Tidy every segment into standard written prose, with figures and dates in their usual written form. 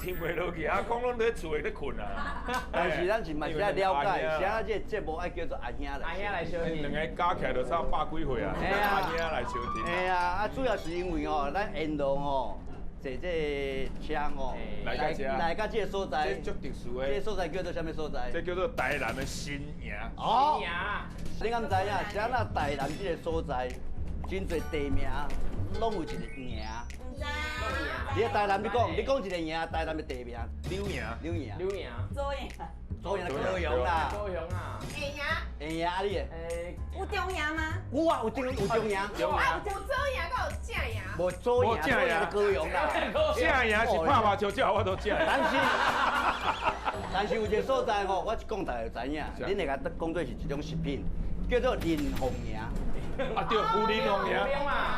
聽袂落去，阿公攏佇厝內咧睏啊。但是咱是嘛是愛了解，啥這個節目愛叫做阿兄來。阿兄來相聽。兩个加起來就差百幾歲啊。阿兄來相聽。嘿啊，啊主要是因為吼，咱沿路吼坐這個車吼，來到這，來到這個所在，這足特殊的。這個所在叫做啥物所在？這叫做台南的新營。哦。你敢知影？啥那台南這個所在，真濟地名攏有一個營。毋知。你喺台南，你講，你講一個營，台南的地名。柳營。柳營。柳營。左營。左營高雄啦。高雄啊。下營。下營啊，你的。有中營嗎？有啊，有中有中營。啊，有左營，閣有正營。無左營，左營高雄啦。正營是拍麻將，才有法度正。但是有一個所在吼，我一講大家就知影，恁會共講做是一種食品，叫做林鳳營。啊對，有林鳳營。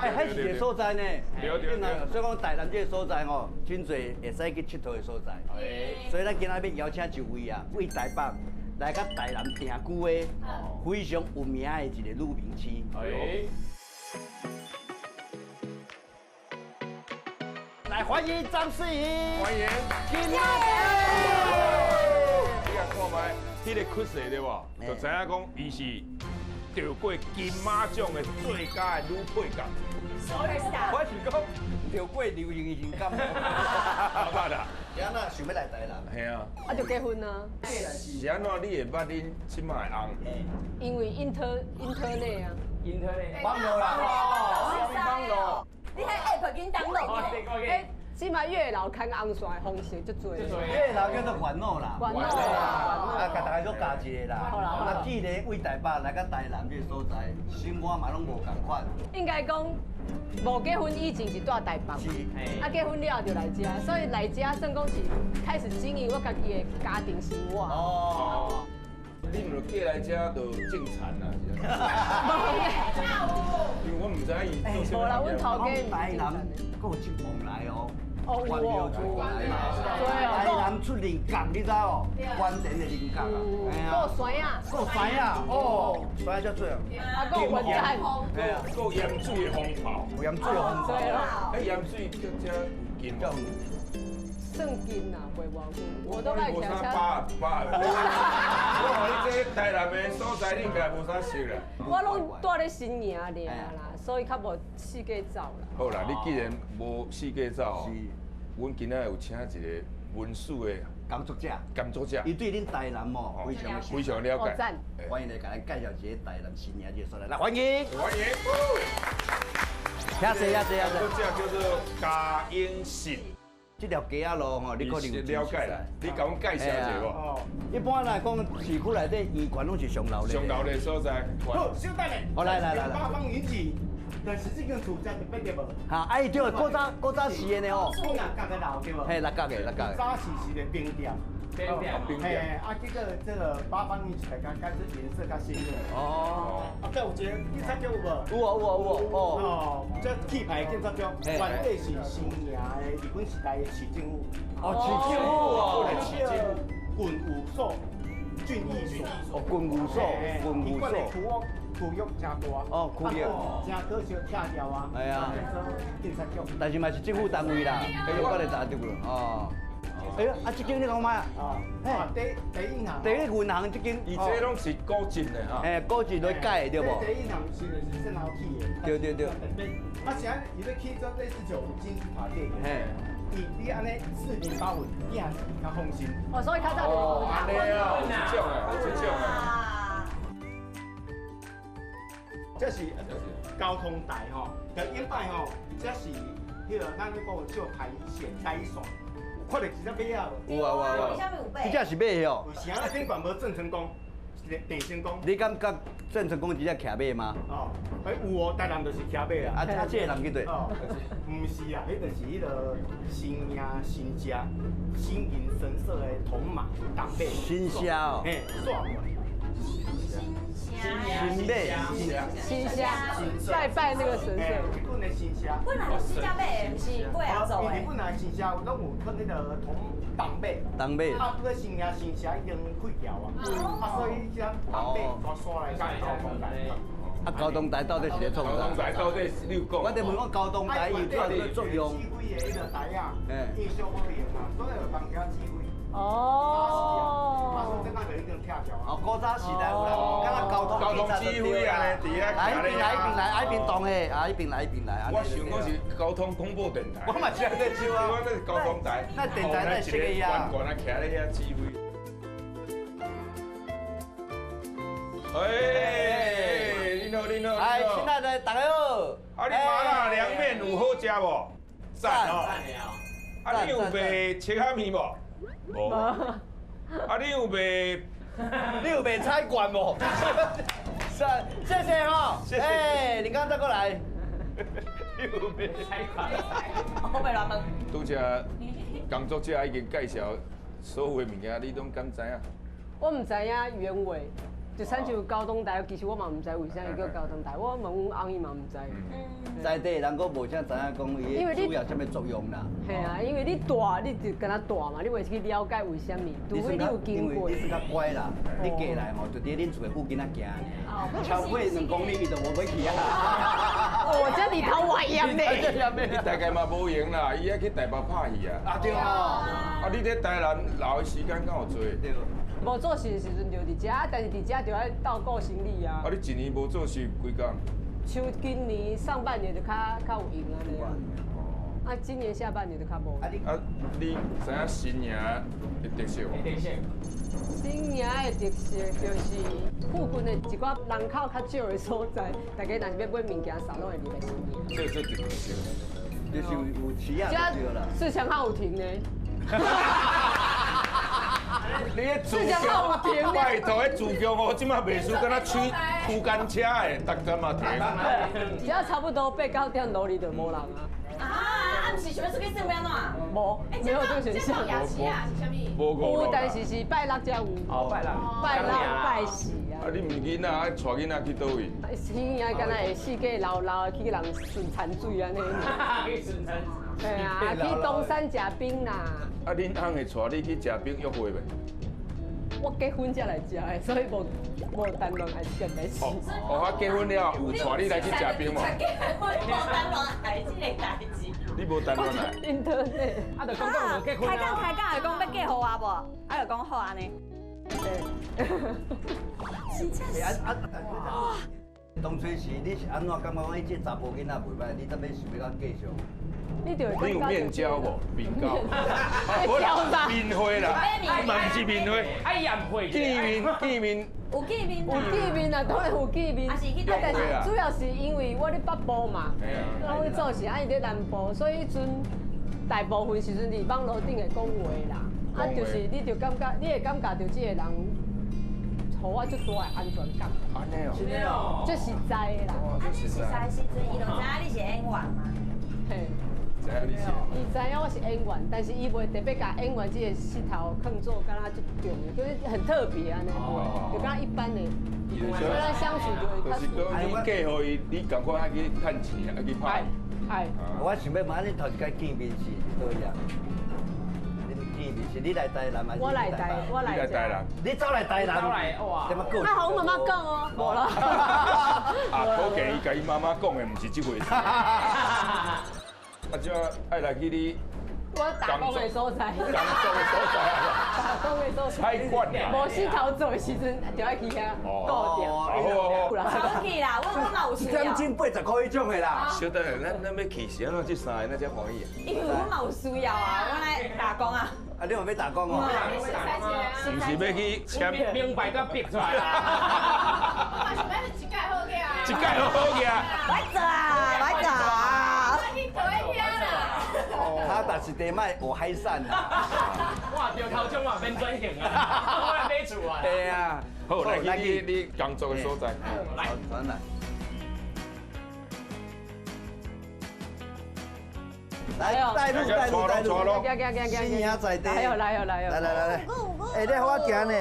欸，彼是一個所在呢。對對對。所以講台南這個所在吼，真濟會使去𨑨迌的所在。所以咱今仔欲邀請一位啊，為台北來到台南定居的非常有名的一個女明星。來歡迎張穗穎。歡迎。金馬你共看覓，彼个曲勢對無？就知影講伊是得過金馬獎的最佳的女配角。我是講得過流行性感冒。捌啦。是按怎想欲來台南？嘿啊。啊，就結婚啊。是按怎你會捌恁這馬的翁？因為 internet 啊。 internet。網路啦。網路。你彼 app 緊 download 起來。這馬月老牽紅線的方式足濟。月老叫做月老啦。月老啦。啊，共大家閣教一个啦。好啦。啊，既然為台北來到台南這个所在，生活嘛攏無仝款。應該講，無結婚以前是住台北，啊結婚了就來遮，所以來遮算講是開始經營我家己的家庭生活。哦。你毋著嫁來遮就種田啦？是啊。因為我毋知伊做啥物。無啦，阮頭家台南閣有這往來哦。哦，有哦。台南出菱角，你知無？關田的菱角啊。閣有山仔。閣有山仔，哦，山仔遮水哦。啊，閣有雲杉。嘿啊。閣有鹽水的風炮。有鹽水的風炮。欸，鹽水叫遮有近無？算近啦，袂偌遠。我都愛騎車。巴巴。我看你這台南的所在，你應該無啥熟啦。我攏蹛咧新營爾啦，所以較無四界走啦。好啦，你既然無四界走，阮今仔有請一個文史的工作者，工作者，伊對恁台南哦非常非常了解。歡迎來共咱介紹一个台南新營這个所在，來歡迎。歡迎。遐濟遐濟遐濟。工作者叫做嘉英信。這條街仔路吼，你可能有了解啦。你共阮介紹一下無？哦，一般來講，市區內底圓環攏是上鬧熱。上鬧熱所在。好，稍等下。好，來來來來。八方雲集，但是這間厝才特別對無？哈，啊伊對，古早古早時的呢吼。六角的樓對無？嘿，六角的，六角的。早時是個冰店。冰店。冰店。嘿，啊，這個這個八方雲集大家改這顏色較鮮豔。哦。啊，閣有一個警察局有無？有啊有啊有啊。哦。哦，這氣派警察局，原底是新營的日本時代的市政府。哦，市政府哦。市政府。郡務所、郡役所。哦，郡務所、郡務所。區域誠大。哦，區域。誠可惜拆掉啊。係啊。警察局。但是嘛是政府單位啦，有可能查著了哦。哎呀，啊，這間你看覓啊？哦，第第一銀行。第一銀行這間。伊這攏是古蹟的哈。嘿，古蹟來改的對無？第一銀行是是最後起的。對對對。啊，是按伊欲起做類似像金字塔頂。嘿。伊你按呢四平八穩，你還是較放心。哦，所以較早就是。按呢啊，有這種的，有這種的。這是交通台吼，佮頂擺吼，這是彼个咱咧講的叫台線台線。看著一隻馬仔無？有啊有啊有啊。這隻是馬哦。有啥？頂懸無鄭成功，鄭成功。你感覺鄭成功真正騎馬嗎？哦，欸有哦，台南就是騎馬啊。啊啊，這個人去佗？哦，毋是啊，彼就是彼个新營新社新營神社的銅馬銅馬。新社哦。嘿，煞過來。新馬，新社，拜拜那個神社。日本的神社。本來就是這馬的，毋是尾仔做的。日本的神社攏有放彼个銅銅馬。銅馬。啊，不過新營神社已經廢掉啊，啊，所以這銅馬全徙來交通台。啊，交通台到底是咧创啥？交通台到底是你有讲？我伫问讲交通台伊有啥作用？指挥的彼个台啊，伊小可灵嘛，所以就当遐指挥。哦。啊，所以这就已经拆掉啊。哦，古早时代有人，敢若交通交通指挥啊，伫遐。来，彼边来，彼边来，彼边动的，啊，彼边来，彼边来。我想讲是交通广播电台。我嘛是按呢想啊。我那是交通台。那电台那设计啊。悬悬啊，徛咧遐指挥。哎，你好，你好。哎，亲爱的，大家好。啊，你麻辣凉面有好食无？赞哦。啊，你有卖切仔面无？无。啊，你有卖？你有卖彩券无？谢谢吼。谢谢。哎，你刚再过来。你有卖彩券？我袂乱问。拄则工作者已经介绍所有的物件，你拢敢知影？我毋知影原委。就亲像交通台，其实我嘛毋知为啥伊叫交通台，我问阮翁伊嘛毋知。在地人阁无啥知影讲伊主要啥物作用啦。嘿啊，因为你大，你就敢若大嘛，你袂去了解为啥物，除非你有经过。你算较乖啦，你过来吼，就伫恁厝的附近仔行尔，超过2公里伊就无欲去啊。哦，这里头外业呢。你大概嘛无闲啦，伊爱去台北拍戏啊。啊对哦。啊，你伫台南留的时间敢有济？对。无做事的时阵就伫遮，但是伫遮就爱斗顾生理啊。啊，你一年无做事几工？像今年上半年就较有闲按呢。哦。啊，今年下半年就较无。啊，你知影新营的特色无？特色。新营的特色就是附近的一寡人口较少的所在，大家若是欲买物件啥，拢会入来新营。这是特色。就是有市啊，就对啦。四强较有停呢。你迄自强，拜托，彼自强哦，这马袂输，敢若区区间车的，逐站嘛停。只要差不多8、9点路里就无人啊。啊，啊，毋是想欲出去耍欲按怎？无，没有这个选项。无，有，但是是拜六才有。哦，拜六。拜六拜四啊。啊，你毋是囡仔，啊，带囡仔去佗位？新营敢若会四界流流去人顺田水按呢。去顺田。对啊，去东山食冰啦。啊，恁翁会带你去食冰约会袂？我结婚才来食的，所以无谈恋爱这件代志。哦，啊，结婚了有带你来去食冰无？结婚无谈恋爱这个代志。你无谈恋爱？因得呢？啊，就讲讲无结婚开讲开讲就讲欲嫁予我无？啊，就讲好按呢。对。真正是。哇！当初时你是按怎感觉讲伊这查埔囡仔袂䆀，你特别想欲佮继续？你你有面交无？面交。面会啦，嘛毋是面会。哎呀，会。见面见面。有见面。有见面啊，当然有见面。啊，但是主要是因为我伫北部嘛，我咧做事，啊伊伫南部，所以彼阵大部分时阵伫网路顶会讲话啦。啊，就是你就感觉，你会感觉著这个人，予我足大的安全感。按呢哦。真的哦。这实在的啦。啊，你熟似时阵，伊就知影你是演员嘛？嘿。知影你是。伊知影我是演员，但是伊袂特别共演员这个势头囥做敢若足重的，就是很特别按呢，就敢若一般的。所以咱相处就会较就是讲你嫁予伊，你仝款爱去趁钱，爱去拍。哎。我想欲问你头一摆见面是伫佗位啊？你见面是你来台南还是？我来台，我来台南。你走来台南？走来哇！怎么讲？啊，予阮妈妈讲哦，无啦。啊，可见伊共伊妈妈讲的毋是这回事。啊，这爱来去你我打工的所在，工作的所在，打工的所在，太惯啦。无事头做的时阵，就爱去遐顾店。好好好。好去啦，我嘛有需要。一点钟80箍彼种的啦。小等下，咱欲去是按怎？这三个咱才欢喜啊。因为我嘛有需要啊，我来打工啊。啊，你嘛欲打工哦？毋是欲去签明白都逼出来啦。我嘛想欲一届好额啊。一届好好额。来做啊，来做啊。我去倒遐啦。他但是得卖学海产啦。我掉头奖嘛免转型啊，我来买厝啊。对啊。好，来去你工作的所在。来，转来。来，带路带路带路，新营在地。来哦来哦来哦。来来来来。哎，你予我行呢？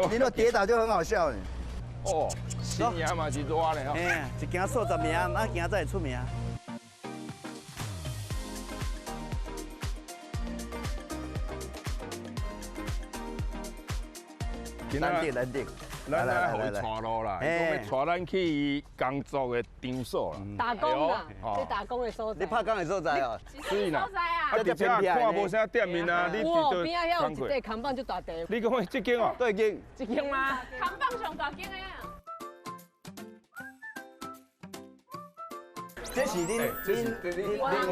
你若跌倒就很好笑呢。哦，新营嘛是热呢吼。哎，一行数十名，啊行才会出名。难得难得。咱来予伊带路啦，伊讲要带咱去伊工作的场所啦。打工啦，这打工的所在。你拍工的所在哦。是啦。啊，而且看无啥店面啊，你伫边仔遐有一块扛棒就大块。你讲这间哦？对间。这间吗？扛棒上大间的啊。这是恁恁恁阮翁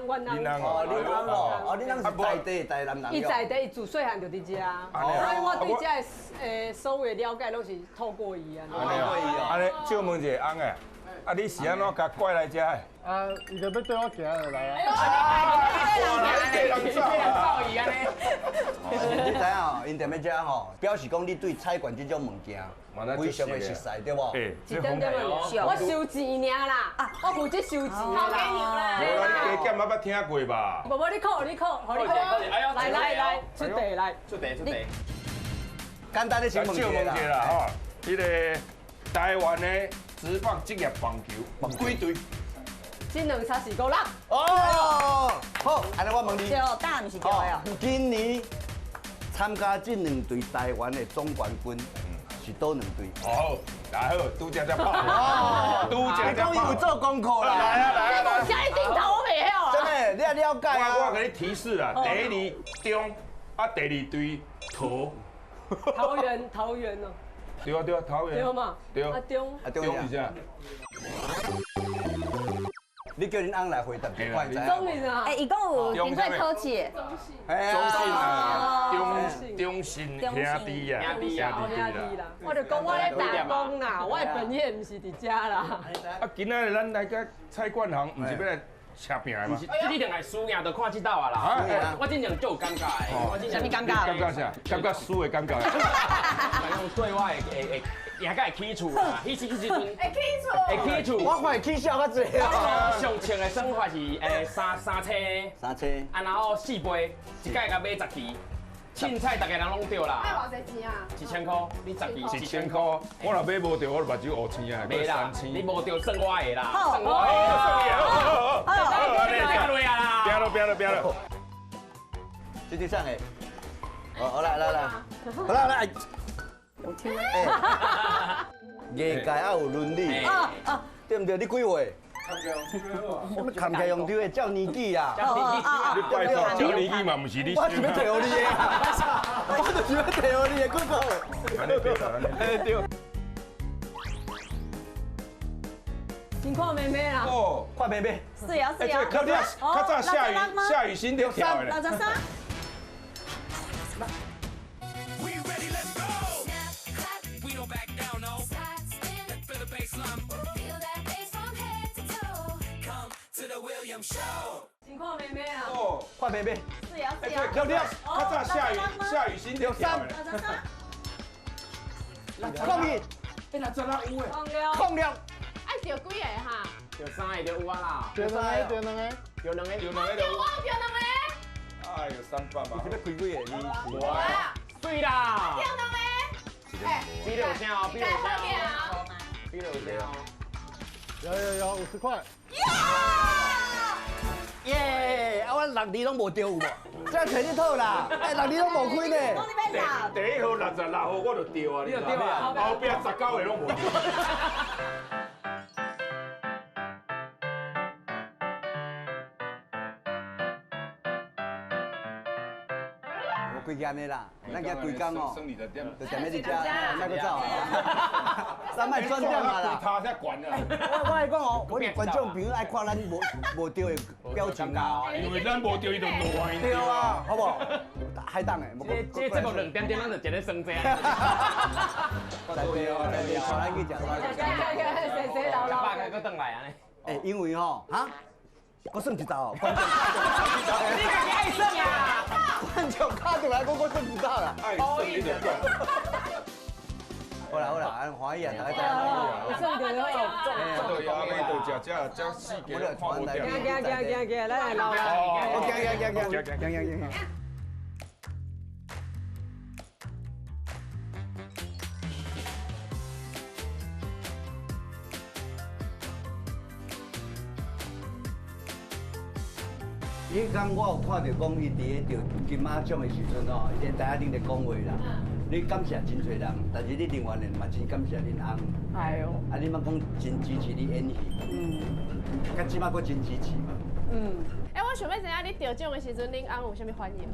阮翁哦，恁翁哦，哦，恁翁是在地台南人。伊在地，伊自细汉就伫遮，所以我对遮的所有的了解拢是透过伊啊。透过伊哦。按呢，借问一下翁的，啊，你是按怎共拐来遮的？啊，伊就欲缀我行就来啊。你人走伊按呢。你知影吼，𪜶踮咧遮吼，表示讲你对菜馆这种物件非常的熟悉，对无？一点点我收钱尔啦，我负责收钱啦。无啦，你加减捌听过吧？无无，你考，你考，予你考。来来来，出题来。出题出题。简单的先问一下啦，吼，彼个台湾的职棒职业棒球几队？这两三四五六。哦，好，按呢我问你。对，答毋是对的哦。今年参加这两队台湾的总冠军是佗两队？哦，来好，拄才才跑。拄才才跑。你讲伊有做功课啦。来啊来啊来。下一镜头我袂晓啊。真的，你也了解啊。我给你提示啦，第一队中，啊第二队桃。桃园，桃园哦。对啊对啊，桃园。对嘛？对。啊中。啊中是啥？你叫恁翁来回答，我知。中信啊！哎，伊讲有经过考试。中信啊，中信兄弟啊，兄弟啊，兄弟啦。我就讲我咧打工啦，我的本业毋是伫遮啦。啊，今仔日咱来个菜馆行，毋是欲来吃饼的吗？这你定会输赢就看这道啊啦。我真正足有感觉的。啥物感觉？感觉啥？感觉输的感觉。用对我会赢甲会起厝啦，彼时阵会起厝，会起厝。我看会起笑较济。上穿的算法是三车，三车，啊然后四杯，一届共买10支，凊彩逐个人拢著啦。爱偌济钱啊？1000箍，你10支1000箍，我若买无著，我就目睭乌青啊，买啦，你无著算我的啦，算我的。好，好，拼落啊啦，拼了拼了拼了。这就上的，好来来来，好来来。有听。艺界也有伦理，对毋对？你几岁？我们看起来用对的，照年纪啊。你拜托，照年纪嘛，毋是你。我是欲提予你的，我就是欲提予你的，几岁？按呢对，按呢对。真看妹妹啦。哦，看妹妹。是啊是啊。较早夏雨欣就跳的。63。真看妹妹啊！哦，看妹妹。是啊是啊。较早夏雨欣就跳的。 63。空一。66有的。空了。空了。爱著几个哈？著3个就有啊啦。著两个，著两个。著两个，著两个就有。我著两个。哎呦，300嘛。你是欲开几个？你。哇。对啦。著两个。哎，比六声哦，比六声哦。比六声哦。有50块。耶！啊，我6字拢无著有无？这提你讨啦！哎，6字拢无开呢。第一号66号我就著啊，你就著啊。后壁19个拢无著。无规工的啦，咱今规工哦，就踮咧伫遮，莫阁走啊！咱莫转点啊啦。头才悬啊！我爱讲哦，我观众朋友爱看咱无著的表情啊，因为咱无著伊就落来。对啊，好无？海胆的，这节目2点钟，咱就一个算这。对啊，对啊，咱去食。谁谁老老。百个阁转来按呢？哎，因为吼，哈，阁算一道，观众。你家己爱算啊！观众敲进来，我阁算一道啦。爱算你就讲。好啦好啦，按欢喜啊，大家知影。有算著好。对啊，要到食这这四个看无掉。行行行行行，咱来捞啦。我行行行行行行行。彼工我有看著讲，伊伫咧得金马奖的时阵吼，伊伫台仔顶咧讲话啦。你感謝真濟人，但是你另外呢嘛真感謝恁翁。哎喲。啊，你嘛講真支持你演戲。嗯。佮這馬閣真支持嘛。嗯。欸，我想欲知影你得獎的時陣，恁翁有啥物反應？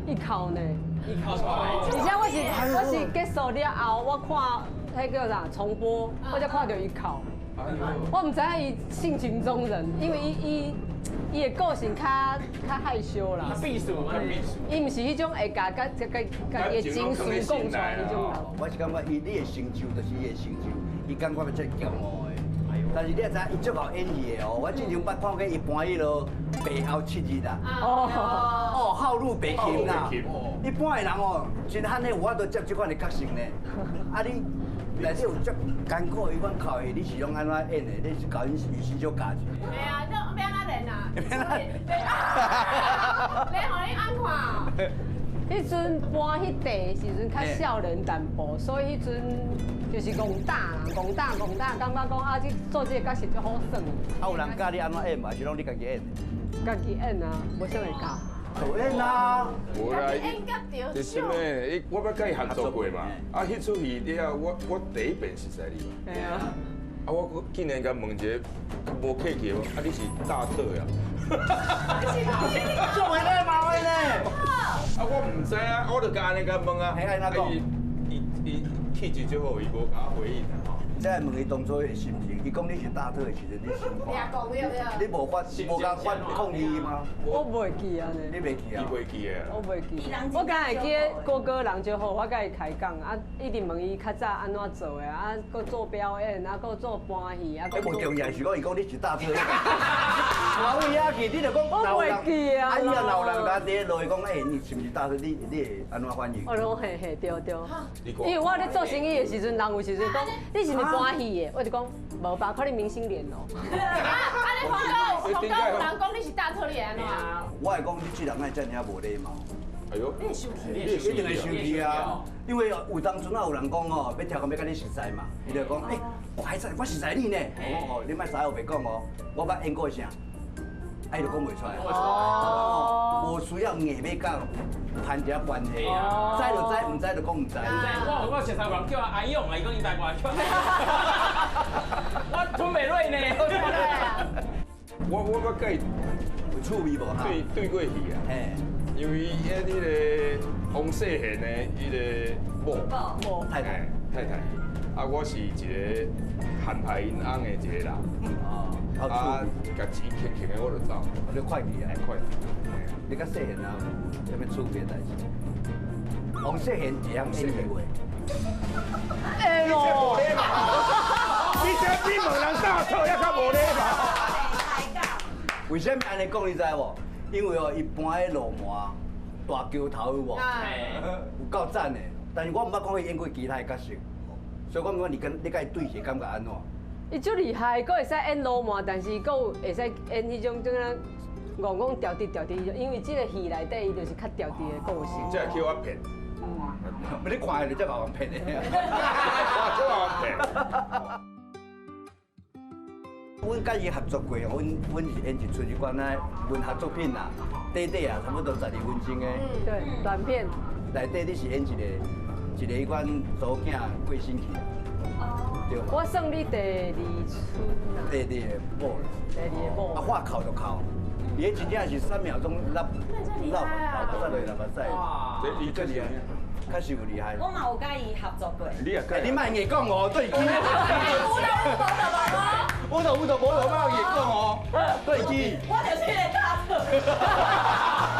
伊哭呢。伊哭出來。而且我是結束了後，我看彼叫啥重播，我才看著伊哭。我毋知影伊性情中人，因為伊的個性較害羞啦。避暑，伊毋是彼種會共家己的情緒講出來彼種人。我是感覺伊你的成就就是伊的成就，伊感覺這驕傲的。但是你也知影，伊足𠢕演戲的哦。我之前捌看過伊搬彼落白后七日啦。哦，好女白琴啦。一般的人哦，真罕的有法度接這款的角色呢。啊你。內底有遮艱苦的彼款哭戲，你是攏按怎演的？你是共𪜶律師少教一下。袂啊，你欲按怎練啊？練予恁翁看。彼陣搬彼塊的時陣較少年淡薄，所以彼陣就是戇膽啦，戇膽戇膽，感覺講啊，這做這個角色足好耍。啊，有人教你按怎演嘛？是攏你家己演的？家己演啊，無啥會教。導演啊，無啦，這啥物？伊我捌佮伊合作過嘛？啊，彼齣戲了，我第一遍熟似你嘛。對啊。啊，我竟然共問一个無客氣，啊，你是大特呀？做袂禮貌的呢？啊，我毋知啊，我就共按呢共問啊。彼按怎講？伊氣質足好，伊無共我回應啊。再問伊當初的心情，伊講你是大特的時陣，你心看，你無法無共反抗伊嗎？我袂記啊，你袂記啊？伊袂記啊。我袂記。我敢會記得哥哥人就好，我共伊開講啊，一直問伊較早按怎做的啊，閣做表演啊，閣做搬戲啊。無重要是講，伊講你是大特。我有遐去，你就講。我袂記啊。哎呀，若有人共佇落去講，欸，你是毋是大特？你會按怎反應？我講嘿嘿，對對。因為我咧做生意的時陣，人有時陣講你是毋是搬戲的，我就講無吧，看你明星臉哦。啊，你黃哥，黃哥有人講你是大特，你會按怎？我會講你這人哪會遮爾仔無禮貌。哎呦，你會生氣？你一定會生氣啊！因為有當陣啊，有人講哦，欲聽講欲共你熟似嘛，伊就講，欸，我還在，我熟似你呢。我講哦，你莫啥烏白講哦，我捌演過啥？啊，伊就講袂出來。哦，無需要硬欲佮攀一下關係，知就知，毋知就講毋知。我熟似有人叫阿勇啊，伊講伊台灣，我吞袂落呢。我捌佮伊有趣味無？對過戲啊。因為迄個王世賢的彼個某太太太太，啊，我是一個陷害𪜶翁的一個人。啊，共錢挈挈的我就走，你快去啊！快去！你佮世賢啊有啥物趣味的代誌？王世賢會曉演戲話？會咯！你這比問人大特猶較無禮貌。為啥物按呢講？你知無？因為哦，伊搬彼鱸鰻大橋頭有無？有夠讚的，但是我毋捌看伊演過其他的角色，所以我毋管你跟你佮伊對戲感覺按怎？伊足厲害，閣會使演鱸鰻，但是閣有會使演彼種怎啊戇戇調直調直，因為這個戲內底伊就是較調直的個性。這會叫我騙？你看的就這予人騙的。我這予人騙。阮佮伊合作過，阮是演一出這款仔文學作品啦，短短啊，差不多12分鐘的。對，短片。內底你是演一個彼款查某囝過身去。對。我算你第二春啦。第二個某。第二個某。啊，話哭就哭，伊彼真正是3秒鐘落落落落落目屎。這伊最厲害，確實有厲害。我嘛有佮伊合作過。你也你莫硬講哦，對。我都有都無就無，莫硬講哦，對機。我就是彼個大特。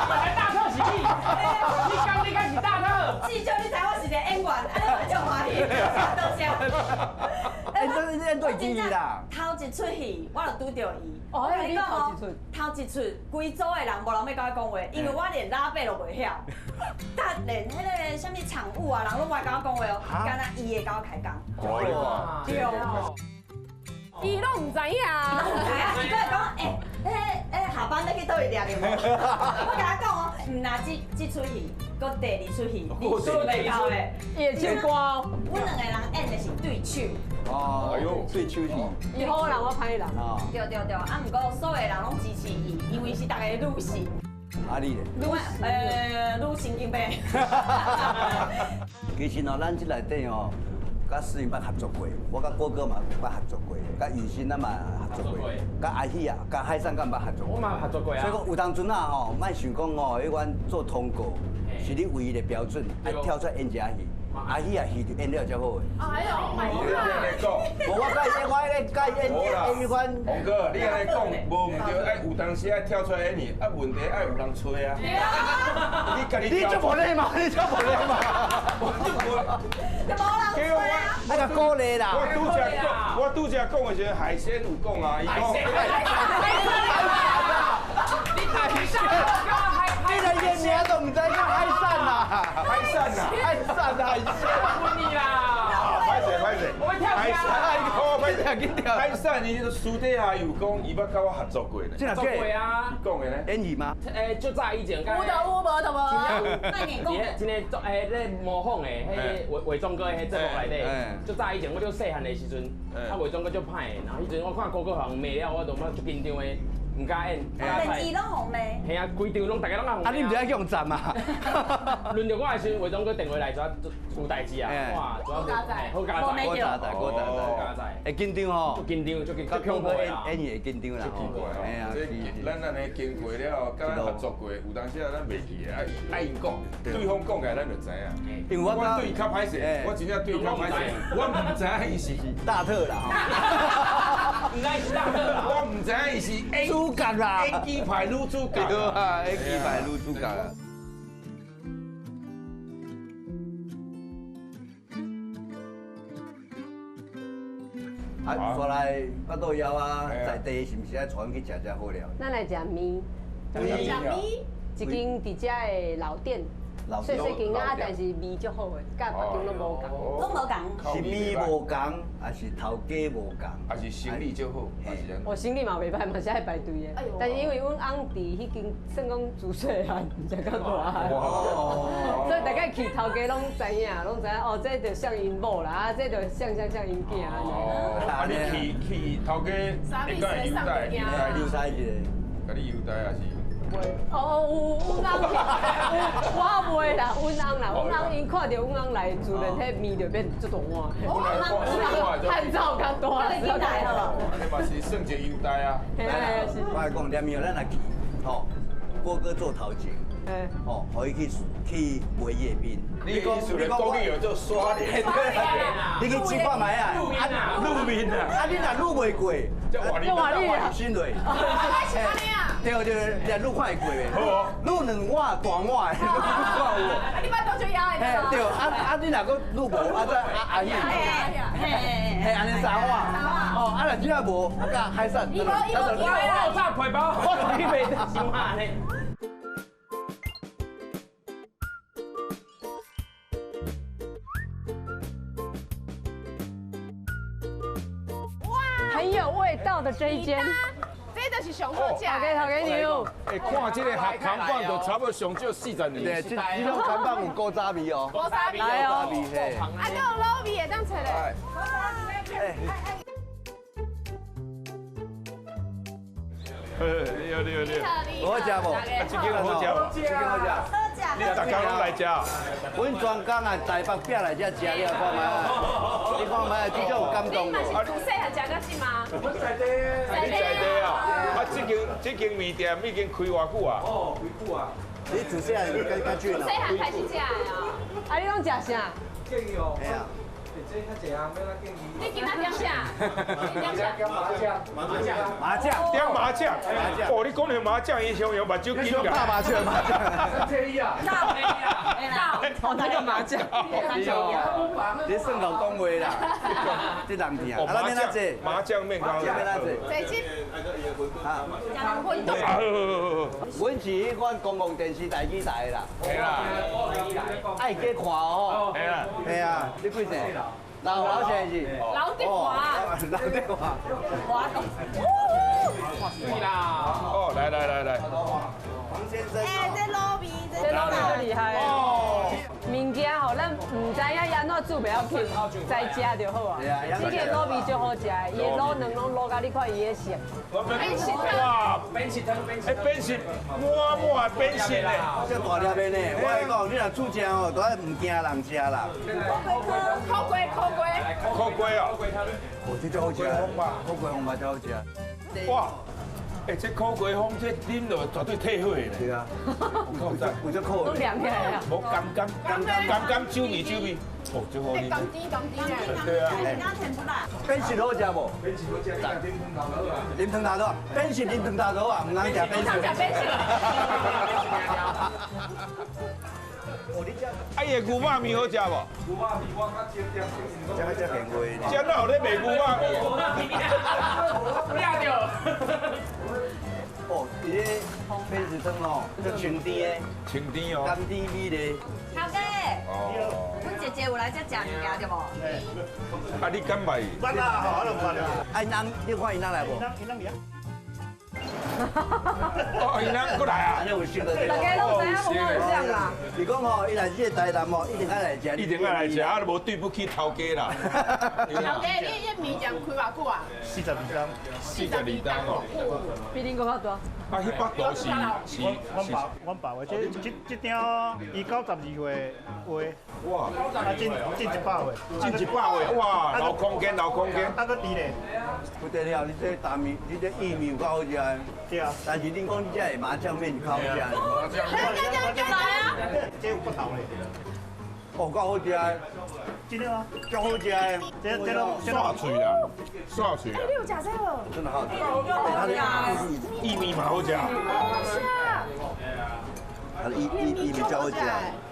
本來大特是你，你講你敢是大特？至少你知我是一個演員，按呢我足歡喜，多謝。欸，你演對機啦。頭一齣戲我就拄著伊。哦，你頭一齣。頭一齣，規組的人無人欲佮我講話，因為我連拉伯都袂曉，但連彼個啥物場務啊，人攏無愛佮我講話哦，干焦伊會佮我開講。哦，對。伊攏毋知影，攏毋知影，伊閣會講，欸，下班欲去佗位掠著無？我共伊講哦，毋若這齣戲，閣第二齣戲，二出袂夠的，伊會唱歌。阮兩個人演的是對手。哦，哎呦，對手戲。伊好人，我歹人。對對對，啊，毋過所有人攏支持伊，因為是逐个女性。啊你咧？愈神经病。其实哦，咱这内底哦，佮思颖捌合作过，我佮郭哥嘛捌合作过，佮雨欣咱嘛合作过，佮阿喜啊，佮海山敢捌合作过。我嘛合作过啊。所以讲有当阵啊吼，莫想讲吼，彼款做通告是你唯一的标准，爱跳出来演一下戏。阿喜啊，戏就演了才好的。哎呦，你按呢讲，无我佮伊，我咧佮伊演演彼款。洪哥，你按呢讲，无毋对，爱有当时爱跳出来演戏，啊问题爱有人催啊。你家己你就无礼貌，你就无礼貌。我就无，就无人催啊。那个鼓励啦。我拄才讲的时，海鲜有讲啊，伊讲。你海鲜，你连伊名都毋知叫海产啦，海产啦，海产海鲜，问你啦，歹势歹势，我要跳起来，歹势，紧跳。海产伊私底下有讲，伊捌佮我合作过呢，合作过啊，伊讲的呢？演戏吗？就早以前，有就有，无就无。真的做咧模仿的，彼个伟忠哥彼节目内底，就早以前我就细汉的时阵，啊伟忠哥足歹的，然后彼阵我看哥哥予人骂了，我就嘛足紧张的。毋敢演，电视拢予骂。嘿啊，规场拢大家拢爱。啊，你毋是爱去予赞嘛？轮到我的时阵，伟忠哥电话来，就出代志啊！哇，好佳哉，好佳哉，好佳哉，好佳哉。会紧张吼？紧张，足紧张，恐怖啦！演戏会紧张啦。奇怪吼，这咱按呢经过了，佮咱合作过，有当时啊，咱袂记得，爱𪜶讲，对方讲起来咱就知影。因为我对伊较歹势，我真正对伊较歹势，我毋知影伊是大特啦。毋知伊是大特啦。我毋知影伊是主角啦，演技派女主角。对啊，演技派女主角。啊，煞来腹肚枵啊，在地是毋是爱带阮去食食好料？咱来食面。食面。一间伫遮的老店，细细间啊，但是味足好的，佮别间拢无仝。拢无仝。是味无仝，还是头家无仝？还是生意足好？我生意嘛袂歹，嘛是爱排队的。但是因为阮翁伫彼间算讲自细汉食到大汉，所以大概去头家拢知影，拢知影哦，这就像𪜶某啦，啊，这就像像像𪜶囝按呢。啊，你去头家会甲伊优待，优待一下，共你优待也是？哦，有阮翁，我袂啦，阮翁啦，阮翁𪜶看著阮翁来，自然彼面就变足大碗。阮翁汉草较大。你来好无？这嘛是算一个优待啊。我来讲，连庙咱来去，吼，郭哥做头前，吼，予伊去卖伊的面。你讲你讲国语叫做刷脸，你去试看觅啊，露面啊，啊你若露袂过，就换你先落。对对对，你看会过袂？好，撸两碗大碗的，你看有无？啊，你捌多少枵的？对，啊啊，你若阁撸无，啊再啊阿喜，嘿，按呢三碗。哦，啊若真正无，啊佮海产。伊无伊无我炸皮包，我去卖伤下呢。哇，很有味道的这一间。这就是上好食。头家头家娘。哎，看这个学扛棒就差不多上少40年。对，这种扛棒有古早味哦。古早味。来哦。啊，阁有卤味会当揣咧。你好，你好，你好。好食无？这间好食无？这间好食。好食。你逐工拢来食？阮专工啊，台北拼来遮食，你看觅。你看觅，这种有感动无？你嘛是自细汉食到这吗？我在地。你在地啊？啊，这间面店已经开偌久啊？哦，开久啊。你自细汉较久自细汉开始食的哦。啊，你拢食啥？建议哦。嘿啊。这较济啊，欲怎建议？你今仔点啥？你点啥？麻将。麻将。麻将。点麻将。麻将。哦，你讲到麻将，伊像用目睭金㗎。打麻将，麻将。三一啊。打。哦，那个麻将。你算够讲话啦，这人听。啊，咱免怎坐？麻将面包。免怎坐？坐这。啊。混沌。阮是彼款公共电视台语台的啦。系啦。爱加看哦。系啦。系啊，你几岁？老老先是。老德华。老德华。华东。对啦。哦，来来来来。黄先生。哎，这卤味，这卤味最厉害。哦。物件吼，咱毋知影按怎煮袂晓去，知食就好啊。这个卤味足好食的，伊的卤卵拢卤甲你看伊的色。哇，扁食汤，哎，扁食，满满扁食嘞。这大粒的呢，我跟你讲，你若煮食哦，都爱唔惊人食啦。烤龟，烤龟，烤龟哦。哦，这足好食，烤龟风吧足好食。哇！哎，这烤鸡风，这啉落绝对退火的。对啊，有这苦。都凉起来啊！无甘甘甘甘甘酒味酒味，哦，这好啉。甘甜甘甜。对啊。扁食好食无？扁食好食，啉汤头好啊。扁食啉汤头好啊，唔通食扁食。食扁食。啊，伊的牛肉面好食无？牛肉面我较少点，这个才现味。这哪有咧卖牛肉面？掠著。哦，伊个扁食汤哦，足清甜的，清甜哦，甘甜美丽。头家，哦，阮姐姐有来这食物件对无？啊，你敢捌？捌啦，吼，我都捌啦。啊，𪜶翁，你看𪜶翁来无？𪜶翁伫遐。哦，𪜶翁过来啊！按呢有熟的。大家拢知影无我有啥啦。伊讲吼，伊来这个台南吼，一定爱来食。一定爱来食，啊，无对不起头家啦。头家，你这面店开偌久啊？42冬。42冬哦。比恁阁较大。啊，彼腹肚是是阮爸，阮爸的，这这张伊92岁画。哇！啊，进100岁。进100岁，哇！留空间，留空间。啊，阁甜咧。不得了，你这大面，你这意面有够好食的。对啊。但是恁讲你这个麻酱面较好食。麻酱面。来啊！这有骨头咧。哦，够好食的。真的吗？足好食的。这拢煞喙啦，煞喙啦。你有食这无？真的好食。好食。意面嘛好食。好食。啊，意面真好食。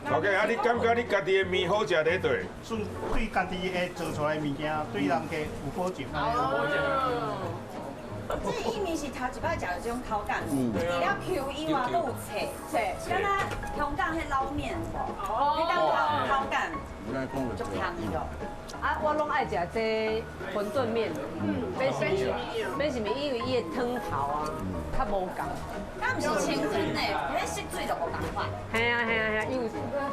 老家，啊，你感觉你家己的面好食佇佗？算对家己会做出来的物件，对人家有保证。这意面是头一摆食到这种口感，除了 Q 以外，阁有脆脆，敢若香港彼捞面无？彼种口感，足香的。啊，我拢爱食这馄饨面，免是面，因为伊的汤头啊，较无仝。敢毋是清汤的，彼色水就无仝款。嘿啊嘿啊嘿啊，伊有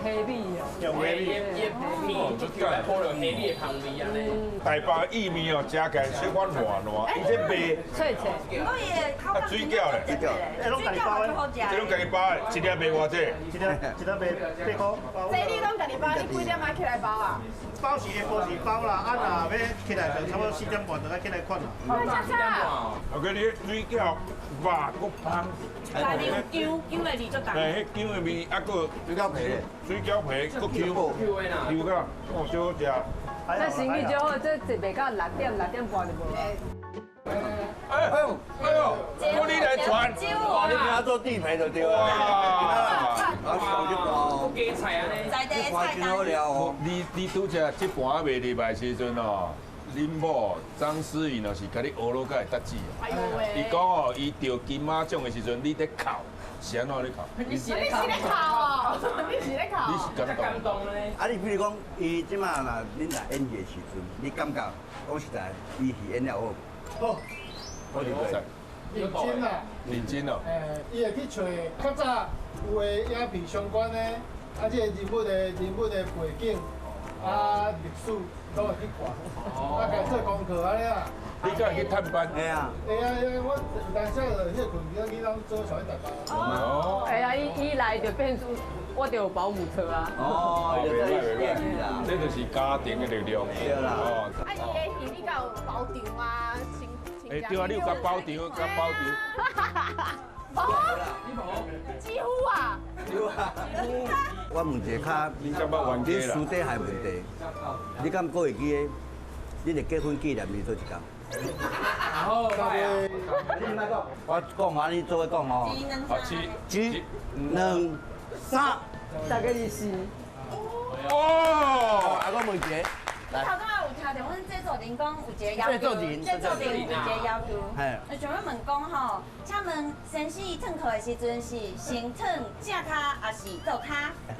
黑米哦。有黑米，伊面就叫来泡了黑米的香味按呢。台北意面哦，食起来小可烂烂，伊这卖脆脆。不过伊的口感水饺咧，水饺，拢家己包的，这拢家己包的，一粒卖偌济？一粒卖8箍。这你拢家己包，你几点爱起来包啊？包是下晡时包啦，啊若欲起来就差不多4点半就爱起来款啦。遮早。我讲你水饺肉阁香。内面有姜，姜的味足重。嘿，彼姜的味，啊，阁水饺皮咧，水饺皮阁 Q ，Q 到，哦，足好食。这生意足好，这坐袂到6点6点半就无。哎呦哎呦，我你来传，哇，你给他做地陪就对了。哇，啊，手就高。加菜按呢，在地菜单。你拄才这盘卖入来时阵哦，恁某张思颖哦是共你学落甲会得志。哎呦喂！伊讲哦，伊得金马奖的时阵，你咧哭，是按怎咧哭？你是咧哭哦，你是咧哭。你是感动。咧。啊，你比如讲，伊这马若恁来演戏的时阵，你感觉讲实在，伊戏演了好。好。好认真。认真啦。认真哦。欸，伊会去揣较早有的影片相关的，啊，这个人物的背景，啊，历史拢会去看，啊，家做功课按呢啦。你敢会去探班？会啊。会啊，我有当时就歇困，囡仔做上去台北。哦。会啊，伊来就变出我就有保姆车啊。哦，这就是家庭的力量。对啦。哦。啊，伊的戏你敢有包场啊？哎，对啊，你有共包场，共包场。哦，几乎啊。对啊。我问一个较，你感觉冤家啦？你私底下问题，你敢阁会记得你的结婚纪念日佗一工？好，你莫讲，我讲啊，你做伙讲哦。好，一、两、三，大概是四。哦，啊，我问一个。头拄仔有听著阮制作人讲有一个要求，制作人有一个要求，就想欲问讲吼，请问先生褪裤的时阵是先褪正跤，抑是倒跤？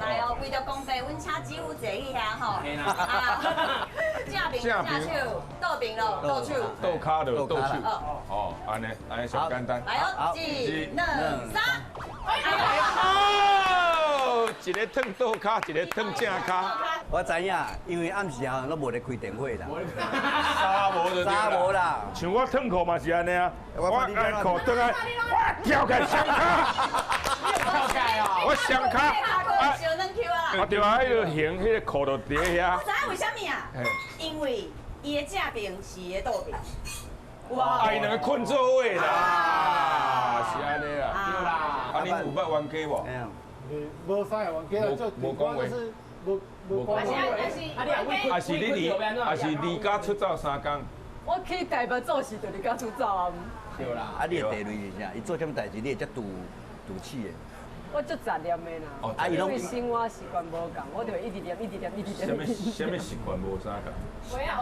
来哦，为著公平，阮请姊夫坐去遐吼。啊，正边正手，倒边咯，倒手。倒跤就倒手。哦，按呢，按呢上简单。来哦，一、两、三。哦，一个褪倒跤，一个褪正跤。我知影，因为暗时啊，拢无咧开电话啦。衫无就衫无啦。像我褪裤嘛是按呢啊，我按裤转来，我跳起来双跤。跳起来哦。我双跤。啊，小软 Q 啊。啊对啊，彼个型，彼个裤就伫遐。我知影为啥物啊？因为伊的正边是伊的倒边。哇！啊，伊两个困做伙啦，是按呢啦。对啦。啊，你有捌冤家无？无啥冤家，就无讲话。无无讲话。啊是你离，啊是离家出走3工。我去台北做事就离家出走啊。对啦。啊，你的地位是啥？伊做啥物代志，你会遮赌赌气的？我足杂念的啦，啊，因为生活习惯无仝，我就一直念，一直念，一直念。啥物习惯无啥仝？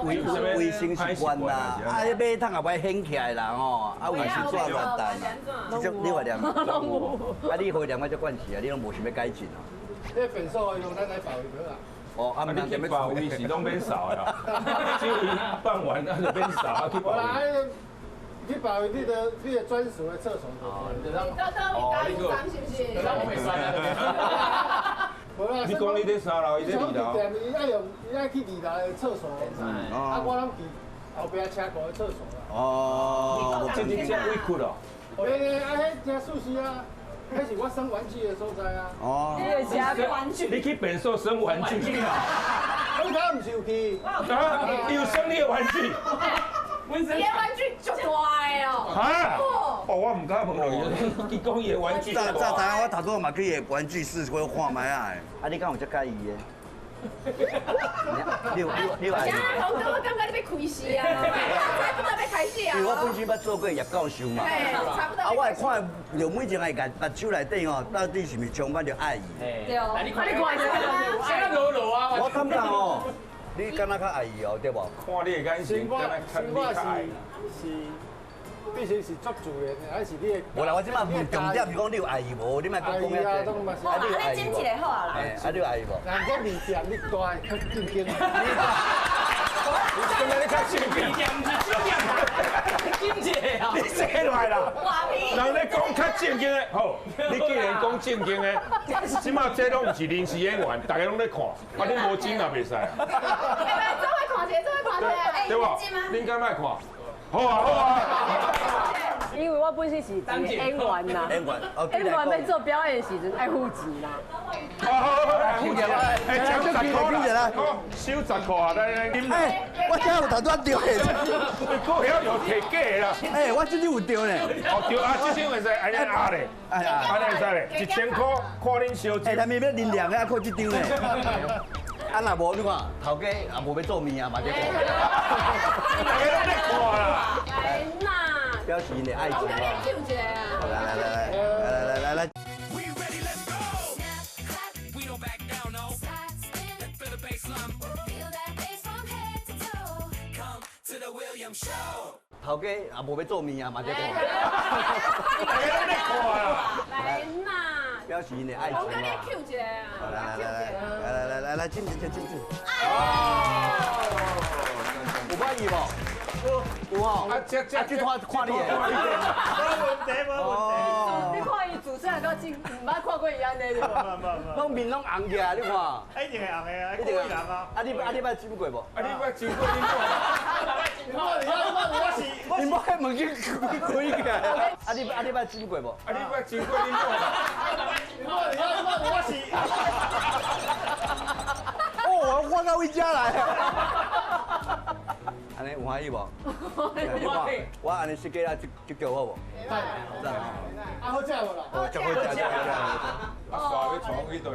卫卫生习惯啦，啊，迄马桶也歹掀起来啦吼，啊，卫生纸乱弹，这种你话念？啊，你会念啊，这惯势啊，你拢无想欲改进哦。这便所用咱来保卫好啊。哦，啊，你去保卫是拢免扫的啦，只有办完啊就免扫啊去保卫。去保卫你的你的专属的厕所。哦，哦，你个，是不是？我袂算啊。你讲你伫3楼，伊伫2楼。伊爱用，伊爱去2楼的厕所。啊，我拢伫后壁车库的厕所啦。哦，这这这委屈哦。对对，啊，彼真舒适啊，彼是我生玩具的所在啊。哦。你的玩具。你去便所生玩具啊？你头毋是有去？啊，你有生你的玩具？伊的玩具足大的哦！哈？哦，我唔敢问落去，伊讲伊的玩具。早早知影我头拄嘛去伊的玩具室去看觅啊。啊，你敢有遮佮意的？你有你有爱？啥？洪哥，我感觉你欲开始啊！差不多欲开始啊！因为我本身捌做过叶教授嘛。差不多。啊，我会看着每一个目睭内底吼，到底是毋是充满着爱意？对。啊，你看，啥落落啊？我感觉哦。你敢若较爱伊哦，对无？看你的眼神，敢若较你较爱。是，必须是足自然的，还是你的？无啦，我这摆问重点是讲你有爱伊无？你莫讲讲遐济。啊，你有爱伊无？好啊啦。啊，你有爱伊无？人讲面店你大较正经。你感觉你较正经？面店毋是正经，你坐落来啦。人咧讲较正经的，好，你既然讲正经的，这摆这拢毋是临时演员，大家拢咧看，啊，你无钱也袂使啊。来，做伙看一下，做伙看一下。对无？恁敢爱看？好啊，好啊。因为我本身是演员啦，演员，演员欲做表演的时阵爱付钱啦。好，付钱，哎，收10块啦，收10块啊，来来，哎，我这有头拄中的，股票有提假的啦。哎，我这张有中呢。哦，对啊，这张会使按呢压咧，按呢会使咧，1000块看恁烧。哎，他们欲啉凉的，还靠这张呢。啊，若无你看，头家也无欲做面啊，嘛在看。大家拢咧看啦。来啦。表示𪜶的爱情。我给你一下啊。来来来来来来来。头家也无欲做面啊，嘛在看。大家拢咧看啦。来啦。表示𪜶的爱情。我给你一下啊。来来来来来来来，进进进进。有满意无？有哦。啊，这这这看看你的。无问题，无问题。你看伊自细到今，毋捌看过伊按呢对无？拢面拢红起来，你看。一定会红的啊，一定会红啊。啊你捌斟过无？啊你捌斟过？你我是你莫开门去开起来。啊你捌斟过无？啊你捌斟过？你我是。哦，我到位遮来啊。按呢有欢喜无？你看，我按呢设计啊，这叫好无？赞赞。啊好食无啦？哦，足好食，足好食。啊，煞欲带阮去佗？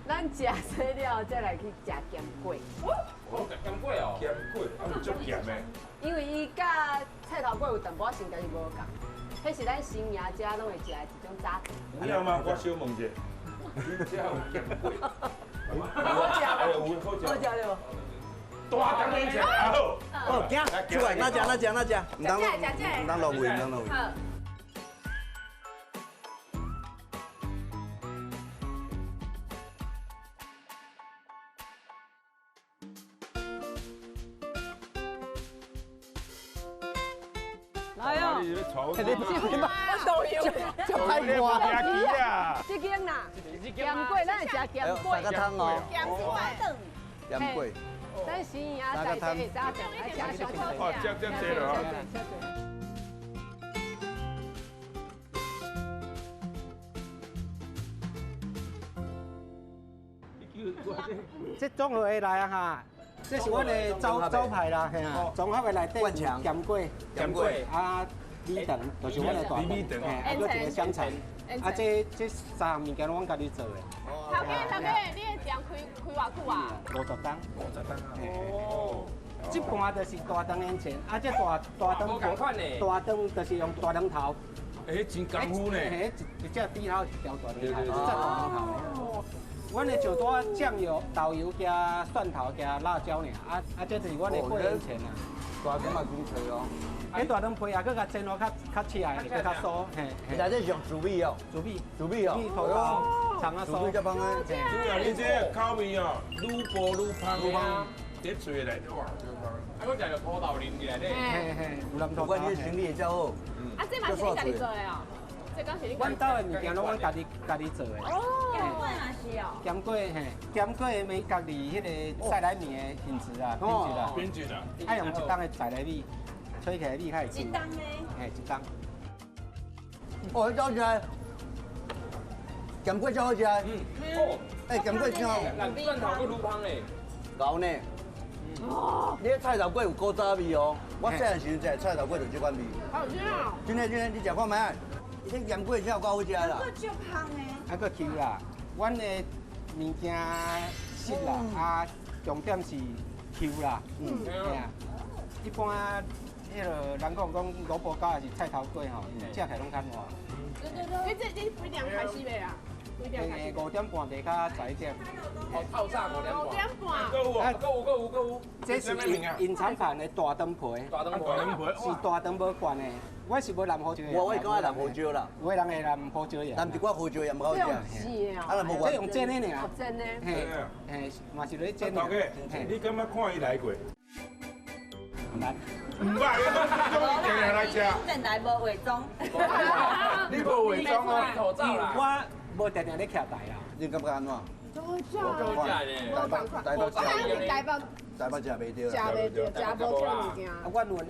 咱食洗了，再来去食咸粿。哦，咸粿哦。咸粿，啊有足咸的。因为伊佮菜头粿有淡薄仔性质是无仝，彼是咱新营遮拢会食的一种早餐。有影吗？我小问一下，你遮有咸粿？好食，哎，有好食。好食对无？大当然食，好。哦，行，出来，哪食哪食哪食，毋通毋通浪费，毋通浪费。来哦！你我导游，这歹看。这间啦，咸粿，咱会食咸粿。三个汤哦。咸粿。咸粿。咱时啊，在这会早食，爱食上哦，食食济了哈。这综合的来啊哈，这是阮的招招牌啦，嘿啊，综合的内底咸粿、咸粿啊，米肠，就是阮的大肠，嘿，啊，阁一个香肠，啊，这这三项物件拢阮家己做的。头家头家，你的店开开偌久啊？50冬。50冬啊。哦。这盘就是大肠烟肠，啊，这大大肠大肠就是用大肠头。哎，真功夫呢。嘿，一只猪头一条大肠头，一只大肠头。阮的上多酱油、豆油加蒜头加辣椒尔，啊啊，这就是阮的粿烟肠啊。大肠嘛真脆哦。迄大肠皮啊，阁共煎落较较起来，阁较酥。嘿，来这是用薯米哦，薯米，薯米哦，头头长啊酥。主要你这个口味哦，愈薄愈芳，愈芳，伫嘴内底哇，真芳。啊，阁食著土豆淋起来咧。嘿嘿，有南土豆。我你生意会较好。啊，这嘛是你家己做的哦。这敢是你？阮兜的物件拢阮家己家己做的。哦，咸粿嘛是哦。咸粿嘿，咸粿的美角伫彼个赛莱米的品质啊，品质啊，品质啊，爱用一冬的赛莱米，吹起来米较会。一冬的。嘿，一冬。哦，好食，咸粿真好食。嗯。哦，哎，咸粿真好。蒜头阁愈芳嘞。厚呢。哦。你菜头粿有古早味哦，我细汉时阵食菜头粿就这款味。好食啊！真的真的，你食看觅。这咸粿真有够好食啦！阁足香的。啊，阁 Q 啦，阮的物件实啦，啊，重点是 Q 啦，嗯，嘿啊。一般彼个人讲讲萝卜糕还是菜头粿吼，食起来拢较烂。对对对。你这这几点开始卖啊？几点开始？5点半卖到11点。哦，透早5点半。5点半。阁有哦，阁有阁有阁有。这是隐藏版的大肠皮。大肠皮。是大肠无灌的。我是无淋胡椒的，我会感觉淋胡椒啦。有的人会淋胡椒盐，淋一寡胡椒盐较好食。是啊，啊，无这用煎的尔。煎的。嘿，嘿，嘛是咧煎。头家，你敢捌看伊来过？毋捌。毋捌，你讲伊定定来食。电台无化妆。你无化妆哦。我无定定咧徛台啦。你感觉按怎？好食。好食呢。台北食。台北。台北食袂著，食袂著，食无这物件。啊，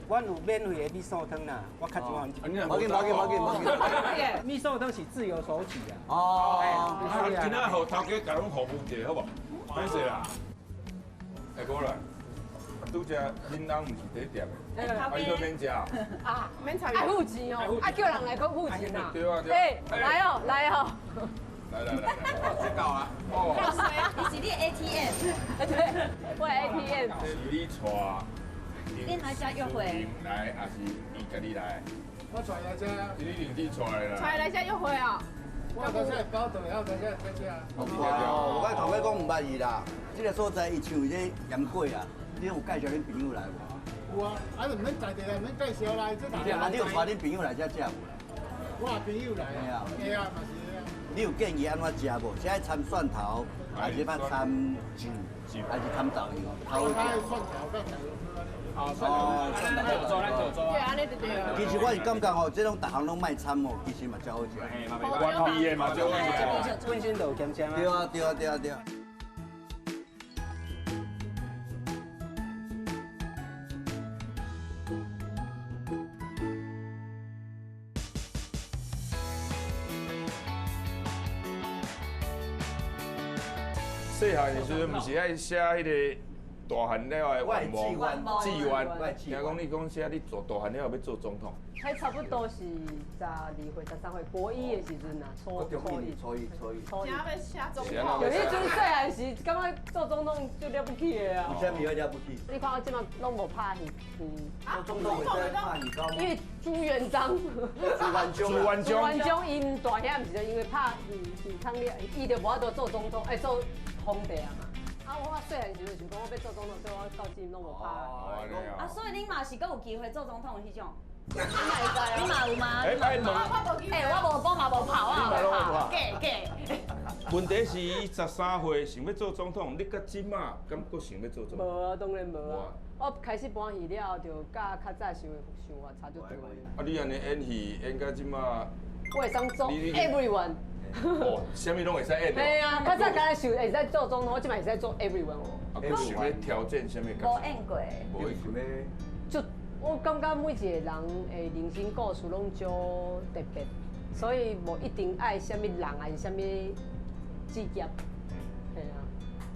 阮有免费的米素汤啦，我较喜欢。无紧无紧无紧无紧。米素汤是自由索取啊。哦。啊，今仔予头家共阮服务一下，好无？歹势啦。哎，过来。拄则恁翁毋是伫店的，啊，伊都免食。啊，免参与。爱付钱哦，啊，叫人来阁付钱啊。对啊对。哎，来哦来哦。来来来来，这够啊！哦，你是你 ATM？对，我 ATM。是你带，你来遮约会？来，还是伊家己来？我带来遮。是你领地带的啦。带来遮约会啊？我头先包顿，我头先在遮。哦，我头家讲毋捌伊啦，这个所在伊像这盐粿啊，你有介绍恁朋友来无？有啊，啊，就毋免在地来，毋免介绍来，这啊，你有带恁朋友来遮食无？我朋友来啊，会啊，嘛是。你有建议按怎食无？是爱掺蒜头，还是爱掺酱，还是掺豆油？我较爱蒜头佮豆油。哦，蒜头，咱做，咱做。对，按呢就对。其实我是感觉吼，这种逐项拢莫掺哦，其实嘛真好食。原味的嘛真好食。本身就有咸咸啊。对啊，对啊，对啊，对啊。细汉的时阵，毋是爱写彼个大汉了的愿望、志愿。听讲你讲写你做大汉了后欲做总统。彼差不多是12岁、13岁，国一的时阵啊，初一、初一、初一、初一。想欲写总统。就彼阵细汉时，感觉做总统就了不起的啊。为啥物会了不起？你看我这马拢无拍戏，做总统会使拍戏高？因为朱元璋。朱元璋。朱元璋。朱元璋𪜶大兄毋是就因为拍戏戏了，伊就无法度做总统，哎做皇帝啊嘛。啊，我细汉时阵想讲我欲做总统，所以我到今拢无拍。啊，所以恁嘛是阁有机会做总统的彼种。你嘛你嘛有吗？哎，哎，我无讲嘛无跑啊，假假。问题是伊13岁想欲做总统，你到这马敢阁想欲做总统？无啊，当然无啊。我开始搬戏了后，就佮较早想的想法差足多。啊，你按呢演戏演到这马，我会当做 everyone。哦，啥物拢会使演。对啊，较早敢若想会使做总统，我这马会使做 everyone 哦。啊，你想欲挑战啥物角色？无演过。无演过。就我感觉每一个人的人生故事拢足特别，所以无一定爱啥物人，还是啥物职业，嘿啊。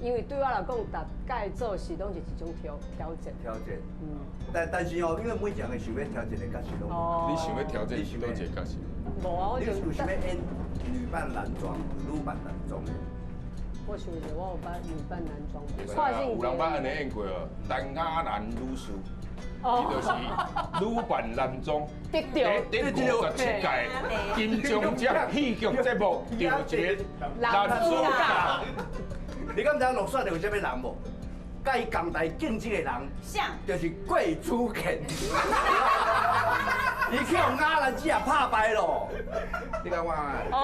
因为对我来讲，逐摆做事拢是一种挑战。挑战。嗯。但是哦，因为每一个人想欲挑战的角色拢。你想欲挑战佗一个角色？无啊，我就。你有想欲演女扮男装、女扮男装的？我想者，我有扮女扮男装。有人捌按呢演过哦，陈亚兰女士，伊就是女扮男装。得到57届金钟奖戏剧节目得一个男主角。你敢知影落选的有啥物人无？佮伊仝台竞争的人，就是桂珠健。伊去予亚兰姐拍败咯。你讲我？哦。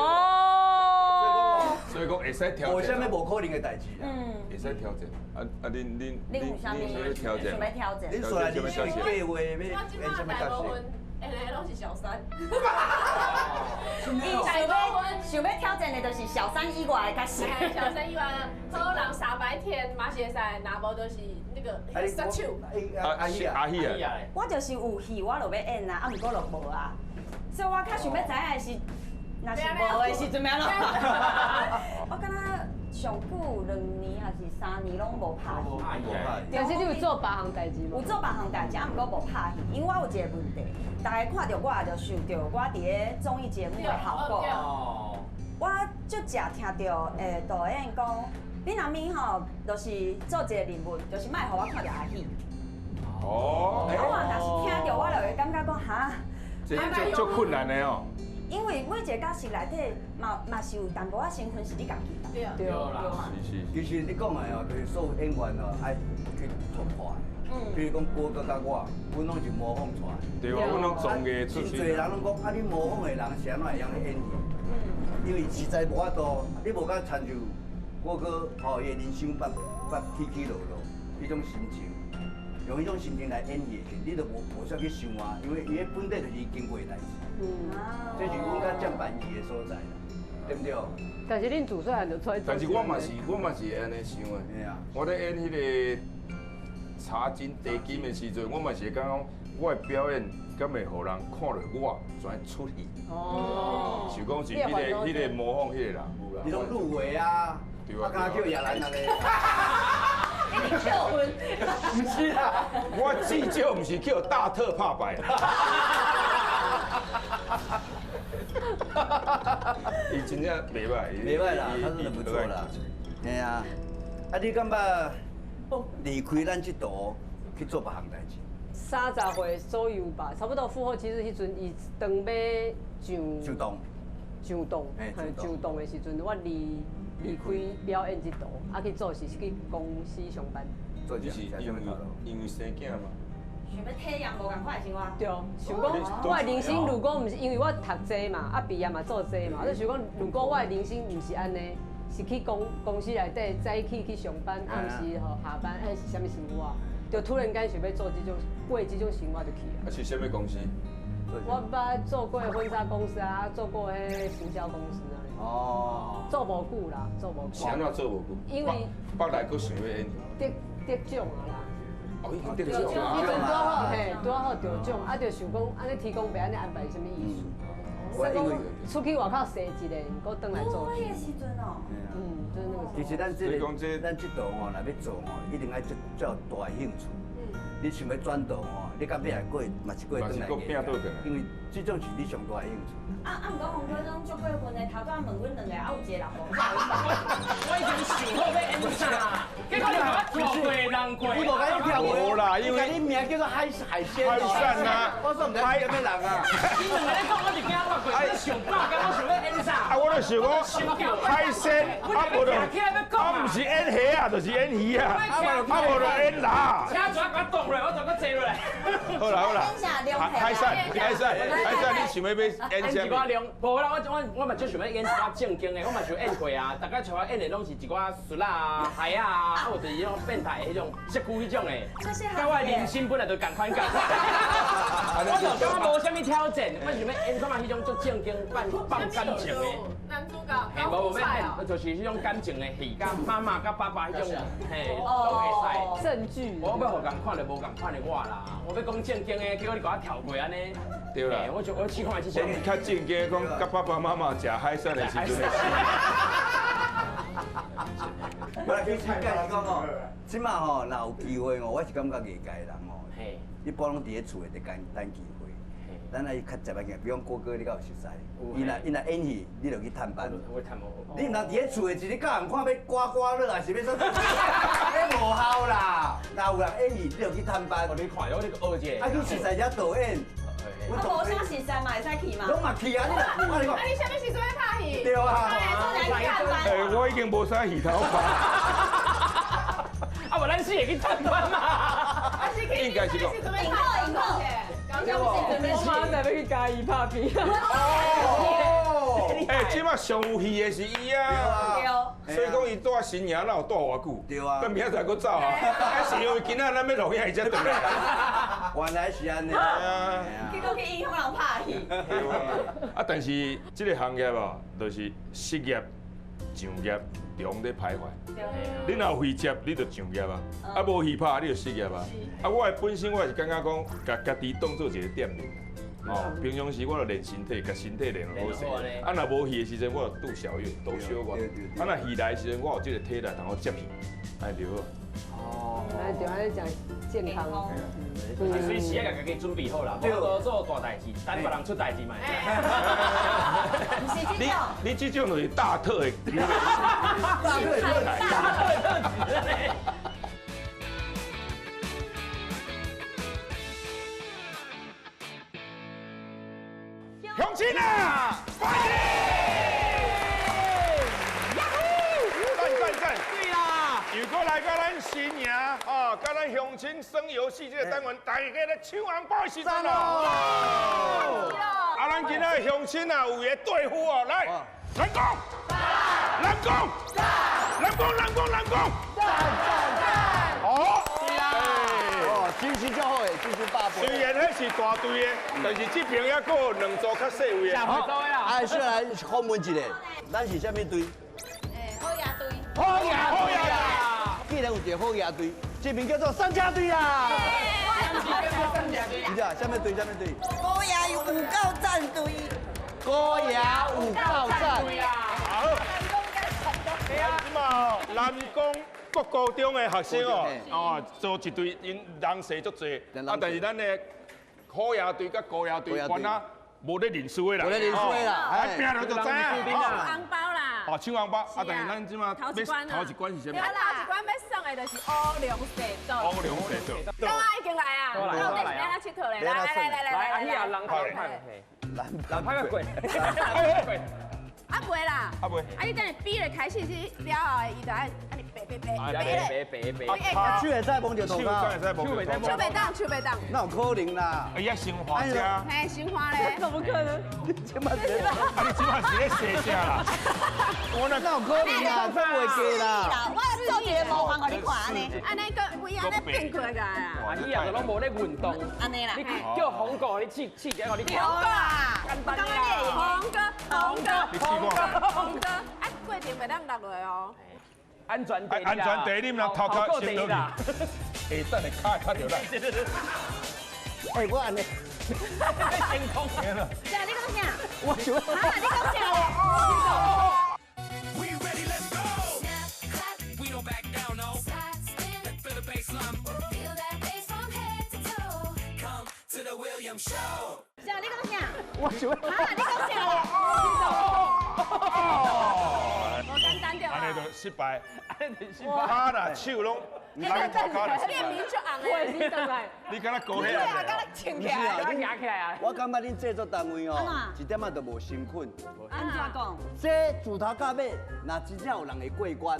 所以讲会使挑战。无啥物无可能的代志啦。嗯。会使挑战。啊啊！恁恁恁有啥物想欲挑战？想欲挑战？恁煞来恁想计划欲演啥物角色？演的拢是小三。伊想欲挑战的就是小三以外的角色。小三以外，好人傻白甜嘛是会使，若无就是那个杀手。阿喜啊，阿喜啊！我就是有戏，我就欲演啊，啊，毋过就无啊。所以我较想欲知影的是，若是无的时阵欲按怎？我敢若上久2年还是3年拢无拍戏。但是你有做别项代志无？有做别项代志，啊，毋过无拍戏，因为我有一个问题，大家看著我就想著我伫咧综艺节目的效果。我足常听著导演讲，你若咪吼，就是做一个任务，就是莫予我看著阿喜。哦。啊，我若是听著，我就会感觉讲哈。这足困难的哦。因为每一个角色内底，嘛是有淡薄仔成分是你家己的。对啦。是是。其实你讲的哦，就是所有演员哦，爱去突破的。嗯。比如讲郭哥佮我，阮拢是模仿出来。对啊，阮拢专业出身。真济人拢讲，啊，你模仿的人是按怎会晓咧演戏？嗯。因为实在无法度，你无甲亲像郭哥吼，伊的人生捌起起落落，彼种心情，用彼种心情来演戏的时，你就无啥去想啊，因为伊彼本底就是伊经过的代志。嗯，这是阮较占便宜的所在啦，对毋对？但是恁自细汉就出来做。但是我嘛是安呢想的。我咧演彼个茶金茶金的时阵，我嘛是感觉我的表演敢会予人看著我怎出戏。哦。想讲是彼个模仿彼个人。你拢入围啊？对啊。我敢叫亚兰安呢。你叫阮？毋是啦，我至少毋是叫大特拍败。伊真正袂歹，袂歹啦，他真的不错啦。嘿啊，啊你感觉离开咱这途去做别项代志？30岁左右吧，差不多复活七日彼阵，伊当欲上档，上档，上档的时阵，我离开表演这途，啊去做是去公司上班。你是因为生囝吗？想欲体验无仝款的生活。对，想讲我的人生如果毋是因为我读这嘛，啊毕业嘛做这嘛，我就想讲如果我的人生毋是按呢，是去公司内底早起去上班，暗时吼下班，彼是啥物生活？就突然间想欲做这种过这种生活就去啊。啊是啥物公司？我捌做过婚纱公司啊，做过彼行销公司啊。哦。做无久啦，做无久。是按怎做无久？因为北来阁想欲演。得奖啊啦。哦，已经得奖啊！彼阵拄好嘿，拄好得奖，啊，就想讲，按呢天公伯按呢安排啥物意思？所以讲出去外口踅一下，阁转来做。彼个时阵哦。嗯，就是那个。其实咱这个，咱这道吼，若欲做吼，一定爱足足大兴趣。你想欲转道吼，你到尾来过嘛是过转来。因为这种是你上大的兴趣。啊，毋过洪科长足过分的，头拄仔问阮两个，啊有一个人无。我已经想好欲演啥，结果你予我跳过人过。你无共你跳过。无啦，因为你名叫做海鲜。海鲜啊！我说毋知是啥物人啊。你两个咧讲，我就惊我过，上百工我想欲演啥？啊，我就想讲海鲜，啊无就，啊毋是演虾啊，就是演鱼啊，啊无就演螺。车船给我挡落来，我就阁坐落来。好啦好啦，海鲜海鲜海鲜，你想欲演啥？一寡量，无啦，我嘛足想欲演一寡正经的，我嘛想演过啊。逐家像我演的拢是一寡慄仔啊、孩仔啊，啊有就是彼种变态彼种色躯彼种的。佮我的人生本来就仝款仝款。我就感觉无啥物挑战，我想欲演看觅彼种足正经放感情的。男主角，无无免，就是彼种感情的戏，佮妈妈佮爸爸彼种，嘿，拢会使。证据。我欲予共款的无仝款的我啦，我欲讲正经的，结果你共我跳过按呢。对啦。我就我试看这种。较正经讲，佮爸爸妈妈食海产的时阵的戏。我来去参加是讲哦，这马吼，若有机会哦，我是感觉艺界人哦，一般拢伫咧厝内伫等等机会。咱爱较接来，比如讲郭哥，你敢有熟似？伊若演戏，你就去探班。你毋通伫咧厝内一日教人看欲刮刮乐，还是欲啥？彼无效啦！若有人演戏，你就去探班。你看，我你学者。啊，去熟似遮导演。啊，无啥熟似嘛会使去嘛？拢嘛去啊！你啊，你啥物时阵欲拍戏？对啊。欸，我已经无啥戏通拍。啊，无咱四个去探班嘛。应该是讲。影后影后。我马上欲去嘉义拍片。哦。欸，这马上有戏的是伊啊。对。所以讲，伊蹛新营哪有蹛偌久？对啊。佮明仔载阁走啊？啊，是因为今仔咱欲录影，伊才转来。原来是按呢。啊。结果去影响人拍戏。对啊。啊，但是这个行业哦，就是失业、上业中咧徘徊。你若有戏接，你就上业啊；啊，无戏拍，你就失业啊。啊，我的本身我是感觉讲，共家己当做一个店面。哦，平常时我就练身体，共身体练好势。啊，若无戏的时阵，我就度小月，度小月。啊，若戏来的时阵，我有这个体力通好接戏，按呢就好。哦，哎对，按呢真健康。随时爱共家己准备好啦，无做大代志，等别人出代志嘛。毋是这种。你这种就是大特的，大特大特特质咧。乡亲啊，欢迎！赞赞赞！对啦，又阁来到咱新营啊，佮咱乡亲耍游戏这个单元，大家咧抢红包的时阵咯。啊，咱今仔乡亲啊，有个对付哦，来，南宫，南宫，南宫，南宫，南宫，赞赞赞！好。精神较好的，精神大虽然彼是大队的，但是这边犹阁有两组较细位的。啊，先来访问一下，咱是啥物队？欸，好野队。好野队啊！既然有一个好野队，这边叫做三家队啦。你知啥物队？啥物队？高野有够赞队。高野有够赞。好。对啊。南宫国高中的学生哦，哦，组一队，𪜶人势足济，啊，但是咱的好野队佮高野队，原来无咧认输的啦，无咧认输的啦，啊，拼落就知影。抢红包啦！哦，抢红包，啊，但是咱这马头一关是啥物？头一关欲耍的就是乌龙踅倒。乌龙踅倒。倒啊，已经来啊！到底是欲按怎𨑨迌咧？来来来来来，阿喜啊，人拍人拍个过，啊袂啦，啊袂，啊你等下比咧开始是了后，伊就爱按呢白白白白白白白，手会使摸著涂骹，手袂当，手袂当，哪有可能啦？哎呀，先滑遮，嘿，先滑咧，怎么可能？你这马是，啊你这马是咧踅啥啦？我哪有可能啦？这袂过啦！我做一个模范予你看按呢，按呢阁规按呢变过来啊！啊，你也拢无咧运动，按呢啦，你叫红哥你试试一下，予你看。红哥啊，简单啦，红哥，红哥，红哥，红哥，啊，过程袂当落落哦。安全第安全第，你毋通头壳先落去。欸，等下跤会跤著咱。欸，我按呢。成功。啥？你讲啥？我想。啊，你讲啥？啥？你讲啥？我想。啊，你讲啥？无简单对吧？按呢就失败，按呢就失败。跤啦手拢，人头壳就变面足红的。我是转来。你敢若高兴？对啊，敢若穿起来，行起来啊！我感觉恁制作单位哦，一点仔都无辛苦。按怎讲？这自头到尾，若真正有人会过关，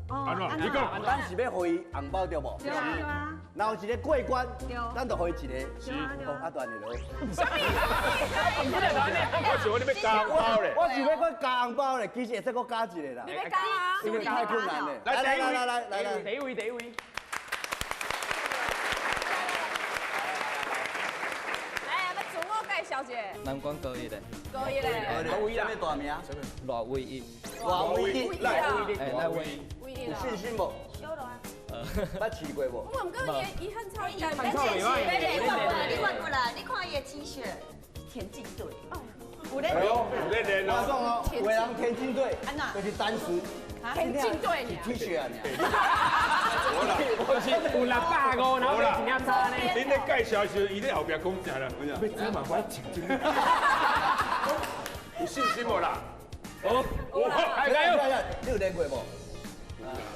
按怎？你讲，咱是欲予伊红包对无？对啊对啊。若有一个过关，咱就予伊一个。是。哦，啊，就按呢落。啥物？我想讲你欲加红包咧。我想欲阁加红包咧，其实会使阁加一个啦。你欲加啊？因为太困难了。来来来来来来，第一位第一位。来，要自我介绍一下。南光高一的。高一嘞。高一啦。什么大名？赖伟一。赖伟一。赖伟一。赖伟一。有信心无？捌试过无？我毋过伊汉超应该汉超袂歹。你换过来，你看伊的 T 恤，田径队。有咧练，有咧练哦。我讲哦，有的人田径队，就是单纯田径队是 T 恤啊。我是有650，然后一领衫呢。恁咧介绍时，伊咧后壁讲啥啦？要这嘛，我穿这。有信心无啦？好，好，加油！你有练过无？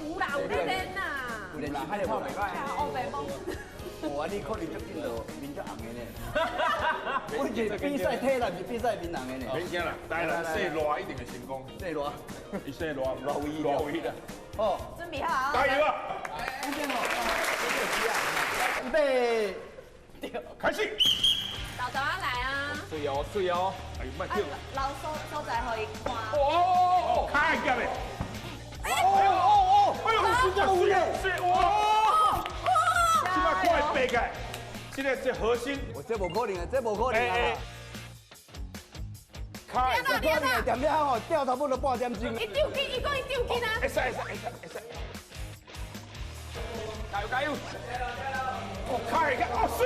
有啦，有咧练啦。有练啦，汉超袂歹。乌白摸。哇，你可能足紧就面足红的呢。我是比赛体力，是比赛面红的呢。免惊啦，台南姓赖一定会成功。姓赖，伊姓赖，赖威，赖威啦。哦，准备好啊！加油啊！预备，开始。豆豆啊来啊！水哦，水哦！哎呦，莫跳。老所所在予伊看。哦，卡会夹的。哎呦哦哦！哎呦，水水哇！这摆看会白个，这个是核心。我这无可能啊，这无可能啊！卡会，这可能，点点哦，掉差不多半点钟。伊丢紧，伊讲伊丢紧啊！会使会使会使会使。加油加油！哦，卡会个，哦水！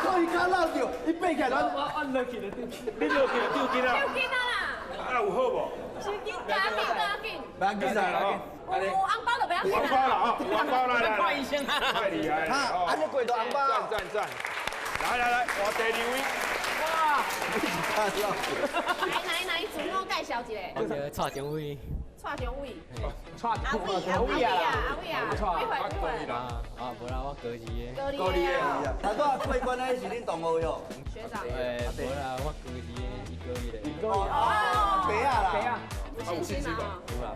所以较老着，伊爬起来，我落去就丢筋，你落去就丢筋啊！丢筋啊啦！啊有好无？紧，加紧加紧！不要紧啦，有红包就不要紧有红包啦啊！有红包啦！看医生啊！太厉害了！啊，你过到红包！赞赞赞！来来来，我第二位。哇！来来来，自我介绍一下。我叫蔡中伟。蔡中伟。蔡中伟啊！阿伟啊！阿伟啊！啊，无啦，我高二的。高二的。头拄仔过关的是恁同学哟。学长。欸，无啦，我高二的，伊高一的。高一。哦，白啊啦。白啊。有信心啊！有啦。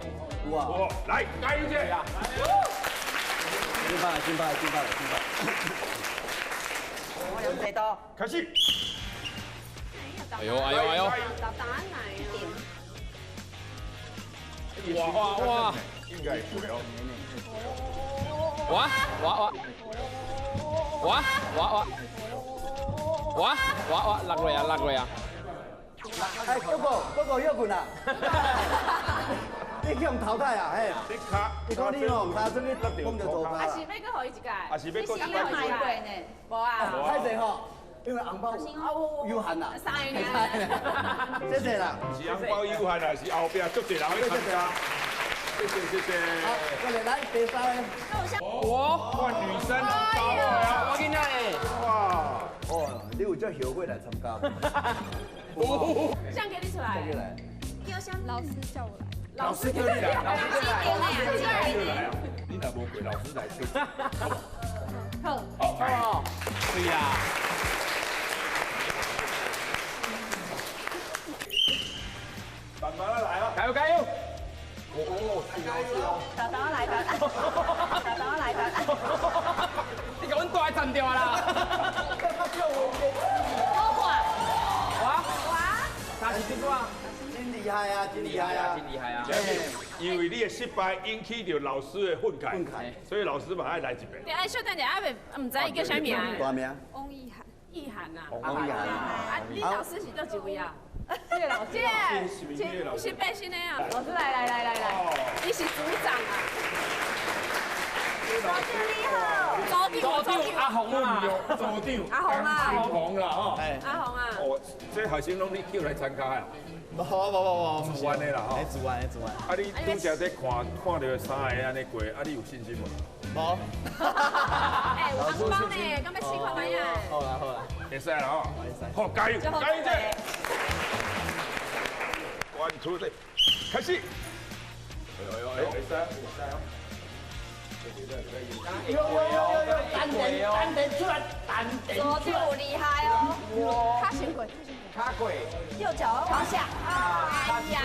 有啊。来，加油者！先拍，先拍，先拍，先拍。我两这刀。开始。哎呦哎呦哎呦！答案来啊！哇哇哇！应该会哦。哇哇哇！哇哇哇！哇哇哇！落落啊落落啊！哎，哥哥，哥哥休困啊！你去予淘汰啊？嘿！你卡，你讲你哦，卡准你碰到涂骹。还是欲阁予伊一届？还是欲阁一届？呢？无啊。歹势吼，因为红包有限啦。三个尔。谢谢啦。是红包有限啊，是后壁足济人去参加。谢谢谢谢。好，过来来第三个。我换女生高啊！我囡仔嘞。哇。哦，你有这后悔来参加？谁叫你出来？叫你来。叫啥？老师叫我来。老师叫你来，老师叫你来。你若无过，老师来叫。好。好。对呀。慢慢来啊！加油加油！哦，加油！豆豆来，豆豆，豆豆来，豆豆。你共阮大站掉啦！好看。哇哇！三十几个。真厉害啊！真厉害啊！真厉害啊！因为你的失败引起著老师的愤慨，所以老师嘛爱来一遍。对，哎，小等下，还袂，毋知伊叫啥名？大名？翁意涵。意涵啊。翁意涵。啊，你老师是佗一位啊？这个老师，这个是白新的啊。老师来来来来来，你是组长啊。组长你好。组长，组长阿红啊，组长阿红啊，阿红啦吼。阿红啊。哦，这学生拢你叫来参加的。无无无无，自愿的啦吼。自愿的自愿。啊，你拄才在看看著三个按呢过，啊，你有信心无？无。哎，有红包呢，敢欲试看觅啊？好啦好啦，会使啦吼。好，加油加油者！One two three，开始。哎呦哎，会使会使哦。有有有有，丹田丹田出来，丹田。左手厉害哦。卡先过，卡过。右脚往下。哎呀！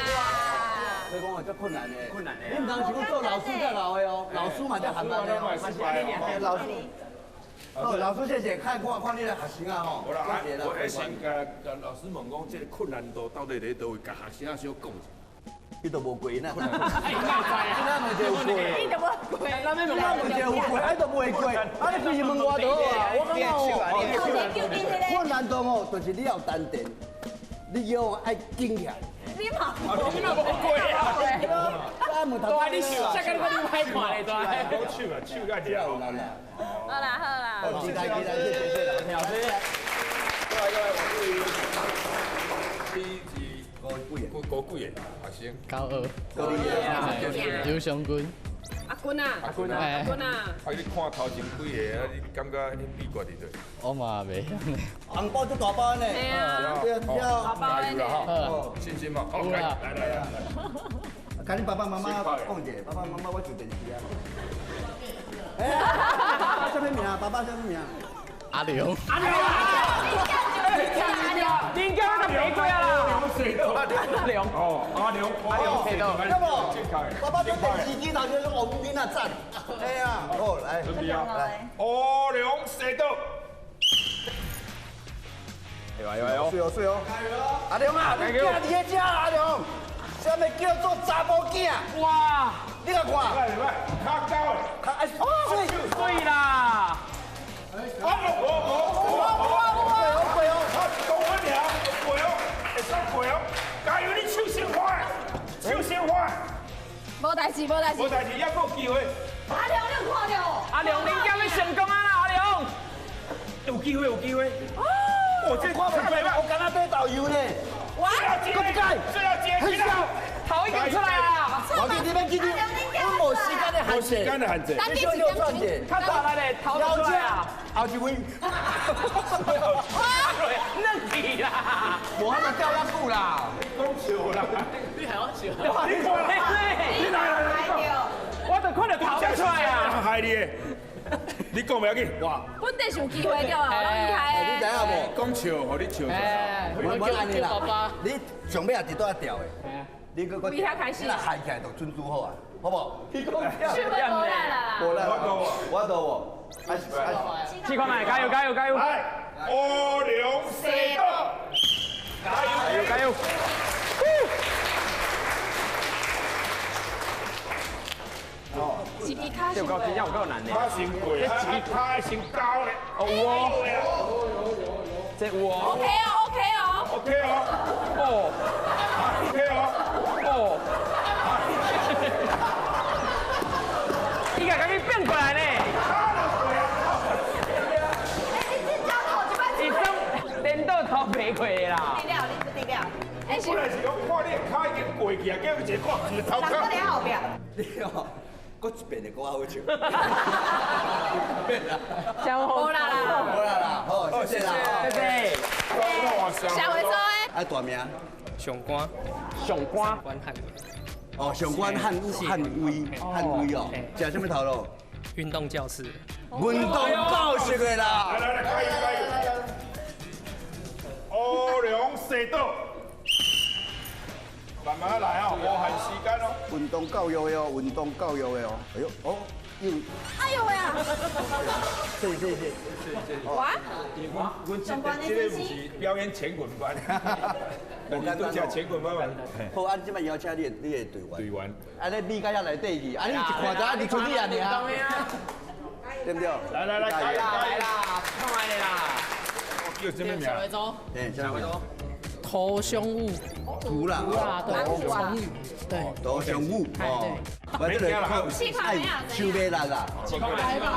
所以讲哦，足困难的。困难的。你毋通是讲做老师才老的哦，老师嘛才含慢的哦。老师。好，老师谢谢，看看看你的学生啊吼。好啦，我先共老师问讲，这个困难度到底伫佗位？共学生小讲一下。伊都无过呢。你哪问一个有过？你都无过。哪问一个有过？啊，都袂过。啊，你平时问我就好啊。我感觉哦，困难度哦，就是你要丹田，你腰爱紧起来。你嘛你嘛无过啊！大你手，这个你歹看咧，大。讲手啊，手较了。好啦好啦。期待期待，谢谢谢谢老师。过来过来，我是第一集高几个？高几个学生？高二。高二。刘雄军。阿军啊，阿军啊，阿军啊。啊，你看头前几个，啊，你感觉彼秘诀伫佗？我嘛袂晓呢。红包足大包呢。对啊。对啊，加油啦哈！信心嘛，好，来来来来。共你爸爸妈妈讲一下，爸爸妈妈我上电视啊。哎，啥物名？爸爸啥物名？阿良。阿良。阿良，恁家都没过啊啦。阿良，哦，阿良，阿良，对不？爸爸在电视机头前说哦，囡仔赞。哎呀，好来，准备啊，来，乌龙踅倒。哎呦哎呦，水哦水哦，阿良啊，你囝伫遐食阿良，啥物叫做查某囝？哇，你来看，来来，较高的，较哎，水水啦。啊，无无无无无，过哦，公分尔，过哦，会使过哦，加油，你手先快，手先快。无代志，无代志，无代志，还阁有机会。阿良，你有看到？阿良，恁囝欲成功啊啦，阿良。有机会，有机会。哦，这看袂我敢若买豆油呢。哇！阁不改？最后一个，头已经出来啦。我你免紧张，阮无时间的限制，无时间的限制。你小小转者，较大力的头出来啊！后一位。嫩去啦！无法度吊遐久啦。讲笑啦！你还要笑？你看，你来来来，我都看到头出来啊！害你的，你讲袂要紧。哇！本地是有机会对啊，拢厉害的。你知影无？讲笑，予你笑。我我按呢啦，你上尾也伫倒吊的。你阁阁，你若害起来就准拄好啊，好无？你讲笑，无啦，无啦，我都无。试看觅，加油加油加油！来，乌龙踅倒，加油加油！一支跤这有够，真正有够难的。跤先过，跤先高的。哦有哦，这有哦。 OK 哦，OK 哦。 OK 哦。哦。 OK 哦。哦。伊共家己变过来呢。伊算颠倒头白过的啦。得了，你不得了。我本来是讲看你的跤已经过去啊，结果一个看一个头壳。人搁伫后壁。你哦，阁一遍会阁较好笑。真好。无啦啦。无啦啦，好，谢谢啦，谢谢。下回做的。啊，大名？上官。上官。官汉。哦，上官汉汉威，汉威哦，食啥物头路？运动教室。运动教室的啦。来来来，加油加油！乌龙踅倒，慢慢来哦，无限时间哦。运动教育的哦，运动教育的哦。哎呦，哦，又。哎呦喂啊！谢谢谢谢谢谢。哇！阮这个毋是表演乾滚班，无简单食乾滚班嘛。好，啊，这摆邀请你的队员。队员。啊，你米到遐内底去，啊，你一看就啊，你出去啊，尔。对不对？来来来，加油来啦，看覓啦。叫什么名？小维州。哎，小维州。头胸武。图啦。图啦，对，成语，对。头胸武哦。我这个爱手袂力啦。来吧，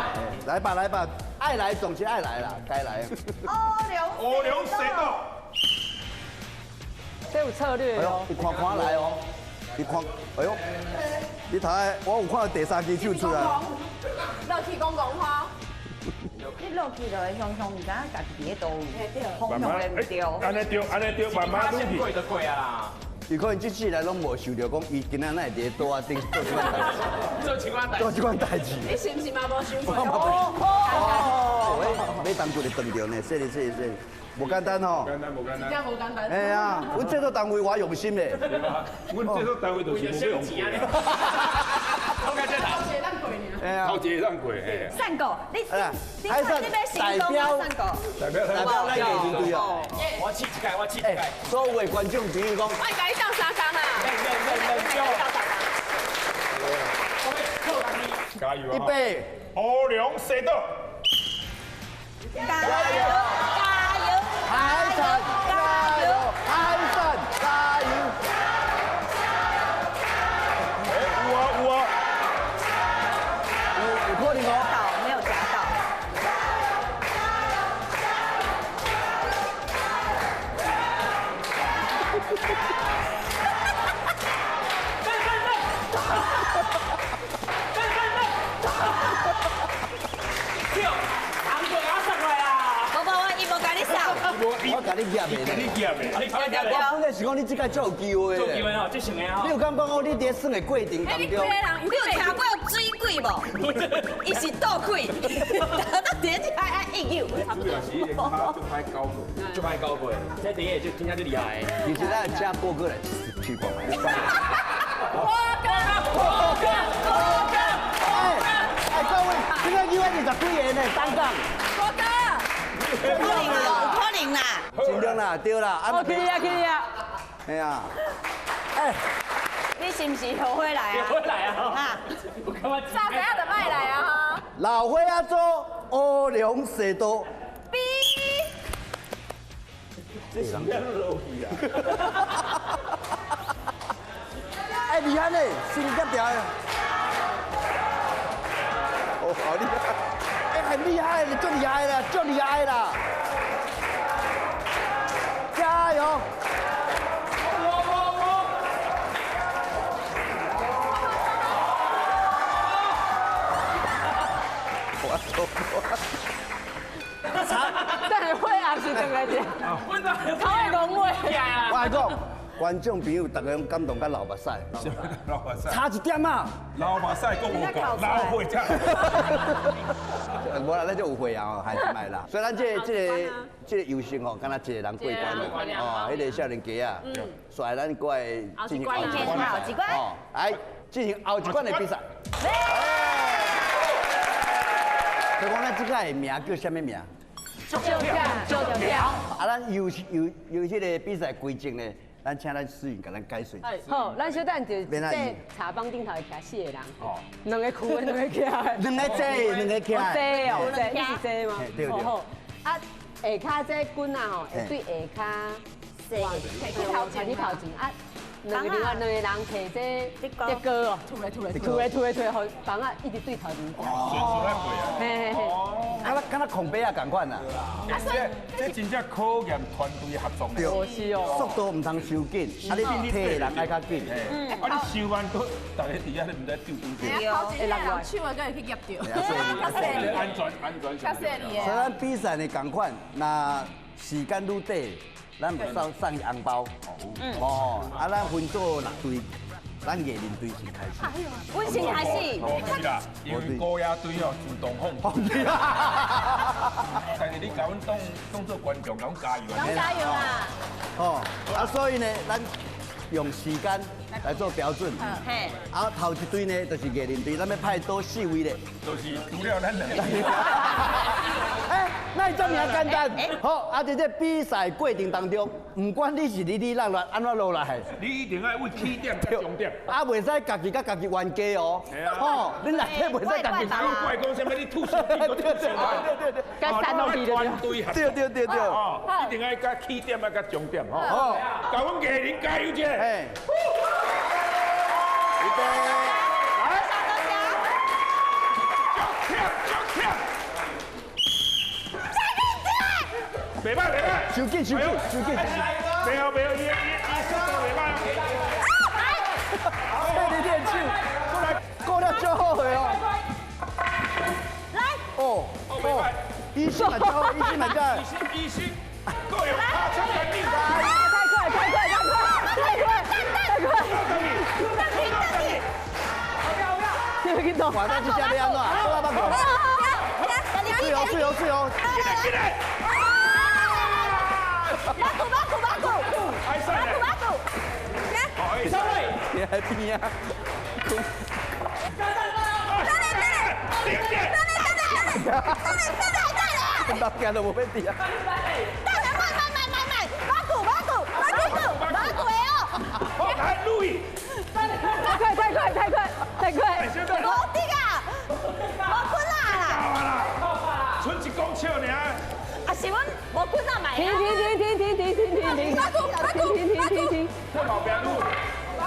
来吧来吧，爱来总是爱来啦，该来。乌龙踅倒。这有策略哦。你看看来哦，你看，哎呦，你睇，我有看到第三支手出来。落去讲讲话。你落去就会雄雄，毋知影家己伫咧佗位，方向咧毋对。按呢对，按呢对，慢慢先过就过啊啦。伊可能这世人拢无想著讲，伊今仔哪会伫咧桌仔顶做这款代志，做这款代，做这款代志。你是毋是嘛无想过？哦，买当就会断著呢，说哩说哩说，无简单吼。无简单，无简单。真正无简单。哎呀，阮制作单位偌用心咧。阮制作单位就是无用钱。头家这头。头一个让过。散狗，你你看你要成功吗？散狗。代表代表咱艺人队哦。我试一届，我试一届。所有的观众朋友讲，我共你斗相共啦。加油！预备，乌龙西岛。加油！加油！海神加油！海神加油！哎，有啊有啊，有可能哦。到没有夹到。我共你夹的，你夹的，我本来是讲你这届足有机会足有机会哦，这成的哦。你有感觉讲你伫咧耍的过程当中，你有听过水鬼无？伊是倒鬼，到伫这爱应用。主要是伊个跤足歹搞过，足歹搞过，这电影就真正就厉害。其实咱请哥哥来试看觅。郭哥，郭哥，郭哥，哎哎，各位，这个一万二十几个呢，单杠。郭哥，可能啦，有可能啦。尽量啦，对啦。哦，去啊去啊！哎呀，哎，你是不是后悔来啊？后悔来啊！哈，我感觉啥时候就莫来啊？老岁仔做乌龙踅道。B。这是咩落去啊？哎，厉害呢，心夹掉。哦，好厉害！哎，很厉害，你足厉害啦，足厉害啦！加油！我错过。但系血压是转来者，头会讲话。我来讲，观众朋友，大家拢感动甲流目屎。流目屎。差一点啊！流目屎阁无够，流血才。无啦，咱就有血啊，哦，还是莫啦。所以咱这个游戏吼，敢若一个人过关哦，彼个少年家啊，所以咱过来进行后一关，哦，来进行后一关的比赛。所以讲咱这个的名叫啥物名？足跳足跳。啊，咱游游游彼个比赛规则呢？咱请咱思颖共咱解说。好，咱小等就这茶坊顶头会徛四个人，两个跍的，两个徛的。两个坐，两个徛。坐哦，坐，你是坐吗？对对。好，啊，下跤这棍仔吼，会对下跤，提去头前，提去头前啊。两个另外两个人提这这高哦，吐来吐来吐来吐来吐来，予枋仔一直对头前。嘿嘿嘿。敢若敢若空白仔仝款啊。啊，这真正考验团队合作。对，是哦。速度毋通伤紧，啊你提的人爱较紧。啊你收完阁，逐个伫遐咧毋知丢丢丢。头前那人手啊，阁会去夹著。安全安全。较细腻的。所以咱比赛的仝款，若时间愈短，咱就送送伊红包。哦，啊，咱分做六队，咱艺人队先开始。阮先开始。是啦，因为高压队哦自动放弃。但是你共阮当当做观众，共阮加油。共加油啦！哦，啊，所以呢，咱用时间来做标准。嘿。啊，头一队呢，就是艺人队，咱欲派佗四位咧。就是除了咱两个。哎，那会这么简单？好，啊，伫这比赛过程当中，毋管你是哩哩落落按怎落来，你一定爱为起点到终点。啊，袂使家己佮家己冤家哦。吼，你内底袂使家己。怪讲啥物？你吐水，对对对对对，佮杀落去团队合作。对对对对。哦，一定爱佮起点，爱佮终点吼。哦，共阮艺人加油一下。预备。来，足忝，足忝。袂歹袂歹，收紧收紧收紧。袂好袂好，伊伊伊速度袂歹。这你练手，过来过了足好的哦。来。哦哦，医生嘛真好，医生嘛真好。医生医生，阁用尻枪来顶。太快太快太快太快太快！这个紧动。哇，那这下欲按怎？我捌讲。水哦水哦水哦。进来进来。马古马古马古，马古马古，你还边啊？停！等等等等等等等等，老惊都无要伫啊！等下，慢慢慢慢慢，马古马古马古马古的哦。好，来录影。太快太快太快太快！无敌啊！无困难啦！剩一公尺尔。啊，是阮无困难买。停停停停停停停停！马古马古停停停停！我后边录。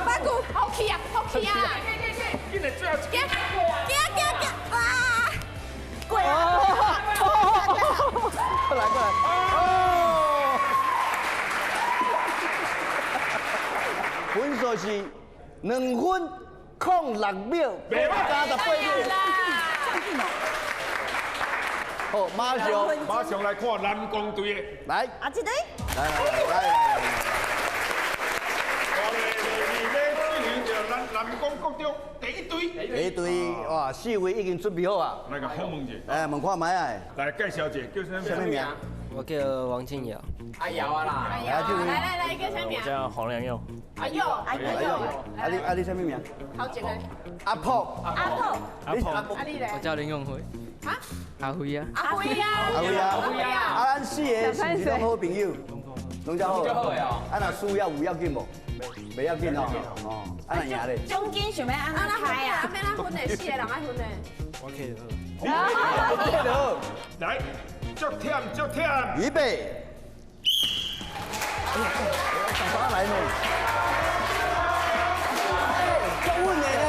马古，好气啊，好气啊！紧来最后一行行行行，哇！过啊！过来过来！哦！分数是2分06秒，38秒。好，马上马上来看南光队的，来，啊，这队，来来来来。南光国中第一队，第一队哇，4位已经准备好啊。来个访问一下，哎，问看觅啊。来介绍一下，叫啥物名？我叫王庆尧。阿尧啊啦。阿尧，来来来，叫啥名？我叫黄良佑。阿佑，阿佑，啊你啥物名？头一个。阿婆。阿婆。阿婆。啊你咧？我叫林永辉。啊？阿辉啊。阿辉啊。阿辉啊。啊，咱4个是毋是拢好朋友？拢遮好。啊，若输要有要紧无？袂要紧哦。哦，啊若赢咧？奖金想要按怎开啊？欲按怎分的？4个人爱分的。我客就好。我客就好。来，足忝足忝。预备。大家来呢。足稳的呢。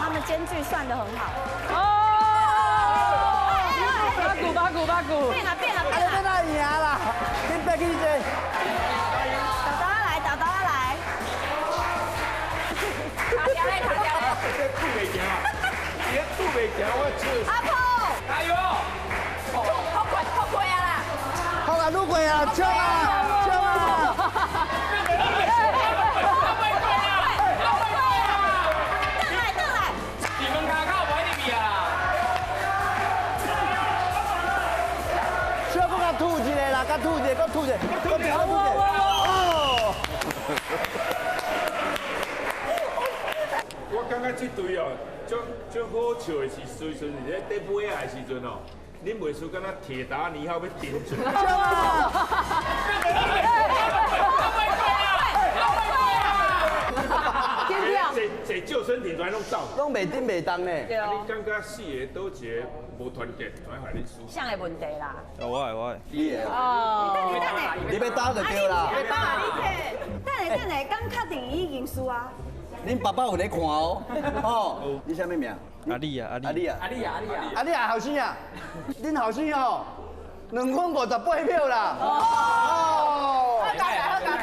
他们间距算得很好。哦。八股八股八股。变了变了变了。啊，你哪赢啦？恁别去坐。豆豆来，豆豆来。卡掉嘞，卡掉嘞。这拄袂行，这拄袂行，我笑。阿婆。加油！好快，好快啊啦！好啊，愈过啊，冲啊，冲啊！转来转来。你们卡靠不爱入去啊！小可较吐一个啦，较吐一个，阁吐一个，阁吐一个，阁吐一个。哦。我感觉这队哦，足足好笑的是，随阵伫咧底尾仔的时阵哦，恁袂输敢若铁达尼号欲沉船。坐救生艇全拢走，拢袂顶袂动呢。啊，你感觉4个佗一个无团结，怎会予恁输？啥的问题啦？我的我的。你的。哦。等下等下，你欲打就对啦。你打你等下等下，刚确定已经输啊？恁爸爸有咧看哦。哦，你啥物名？阿丽啊，阿丽。阿丽啊，阿丽啊，阿丽啊。阿丽啊，后生啊，恁后生哦，2分58秒啦。哦。好加载，好加载。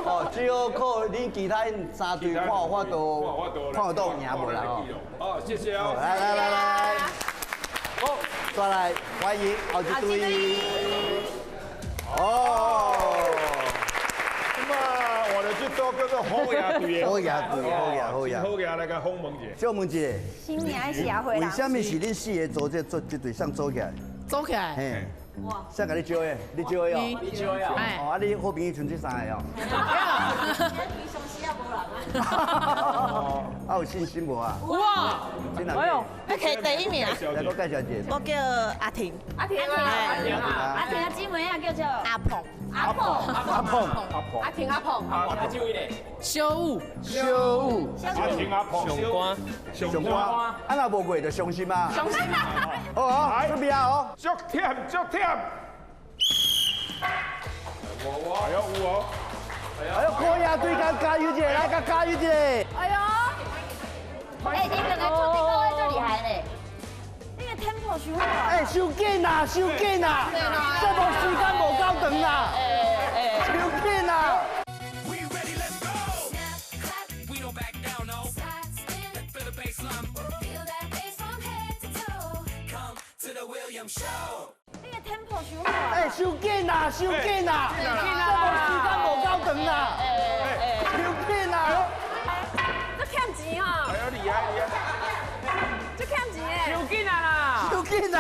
哦，只好靠恁其他3队看有法度，看有度赢无啦。好，谢谢哦。来来来来，好，再来欢迎后一队。哦。咁啊，我哋这组叫做好野队的。好野队，好野好野。好野来共访问一下。小问一下。新名是阿辉为什么是恁4个组这做这队上组起来？组起来。嘿。哇！谁共你招的？你招的哦。你招的哦。哦，啊，你好朋友剩这3个哦。平常时也无人啊。啊，有信心无啊？有啊。哎呦，你摕第一名。来，我介绍一下。我叫阿婷。阿婷啊，阿婷啊。阿婷啊，姊妹啊，叫做阿鹏。阿鹏。阿鹏。阿鹏。阿婷阿鹏。阿鹏。这位咧？小武。小武。阿婷阿鹏。上官。上官。啊，若无过就伤心啊。伤心啊。好好，准备啊哦。足忝足忝。哎呦有哦。哎呦，高压队甲加油一下，来甲加油一下。哎呦。哎，你两个出这个最厉害嘞。那个 tempo 伤快。哎，伤紧啦，伤紧啦。这无时间无够长啦。伤紧啦。那个 tempo 伤快。哎，伤紧啦，伤紧啦。这无时间无够长啦。伤紧啦。这欠钱哈。哎呦，厉害厉害。这欠钱的。伤紧啊啦。伤紧啦。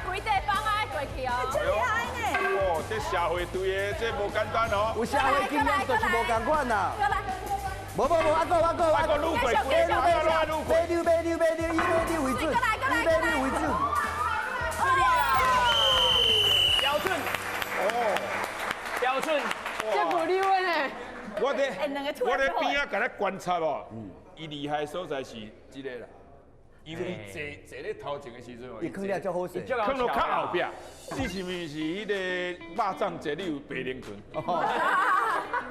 规地方爱过去哦。真厉害呢。哦，这社会队的这无简单哦。有社会经验就是无仝款啦。无无无无，阿哥阿哥阿哥，愈过，愈溜愈溜愈溜，以欲溜为准，以欲溜为准。标准。哦。标准。这不溜的呢。我咧边仔共咧观察哦，伊厉害的所在是这个啦。因为坐坐咧头前的时阵哦，伊囥了足好势，囥到较后壁。你是毋是彼个肉粽坐你有白灵魂？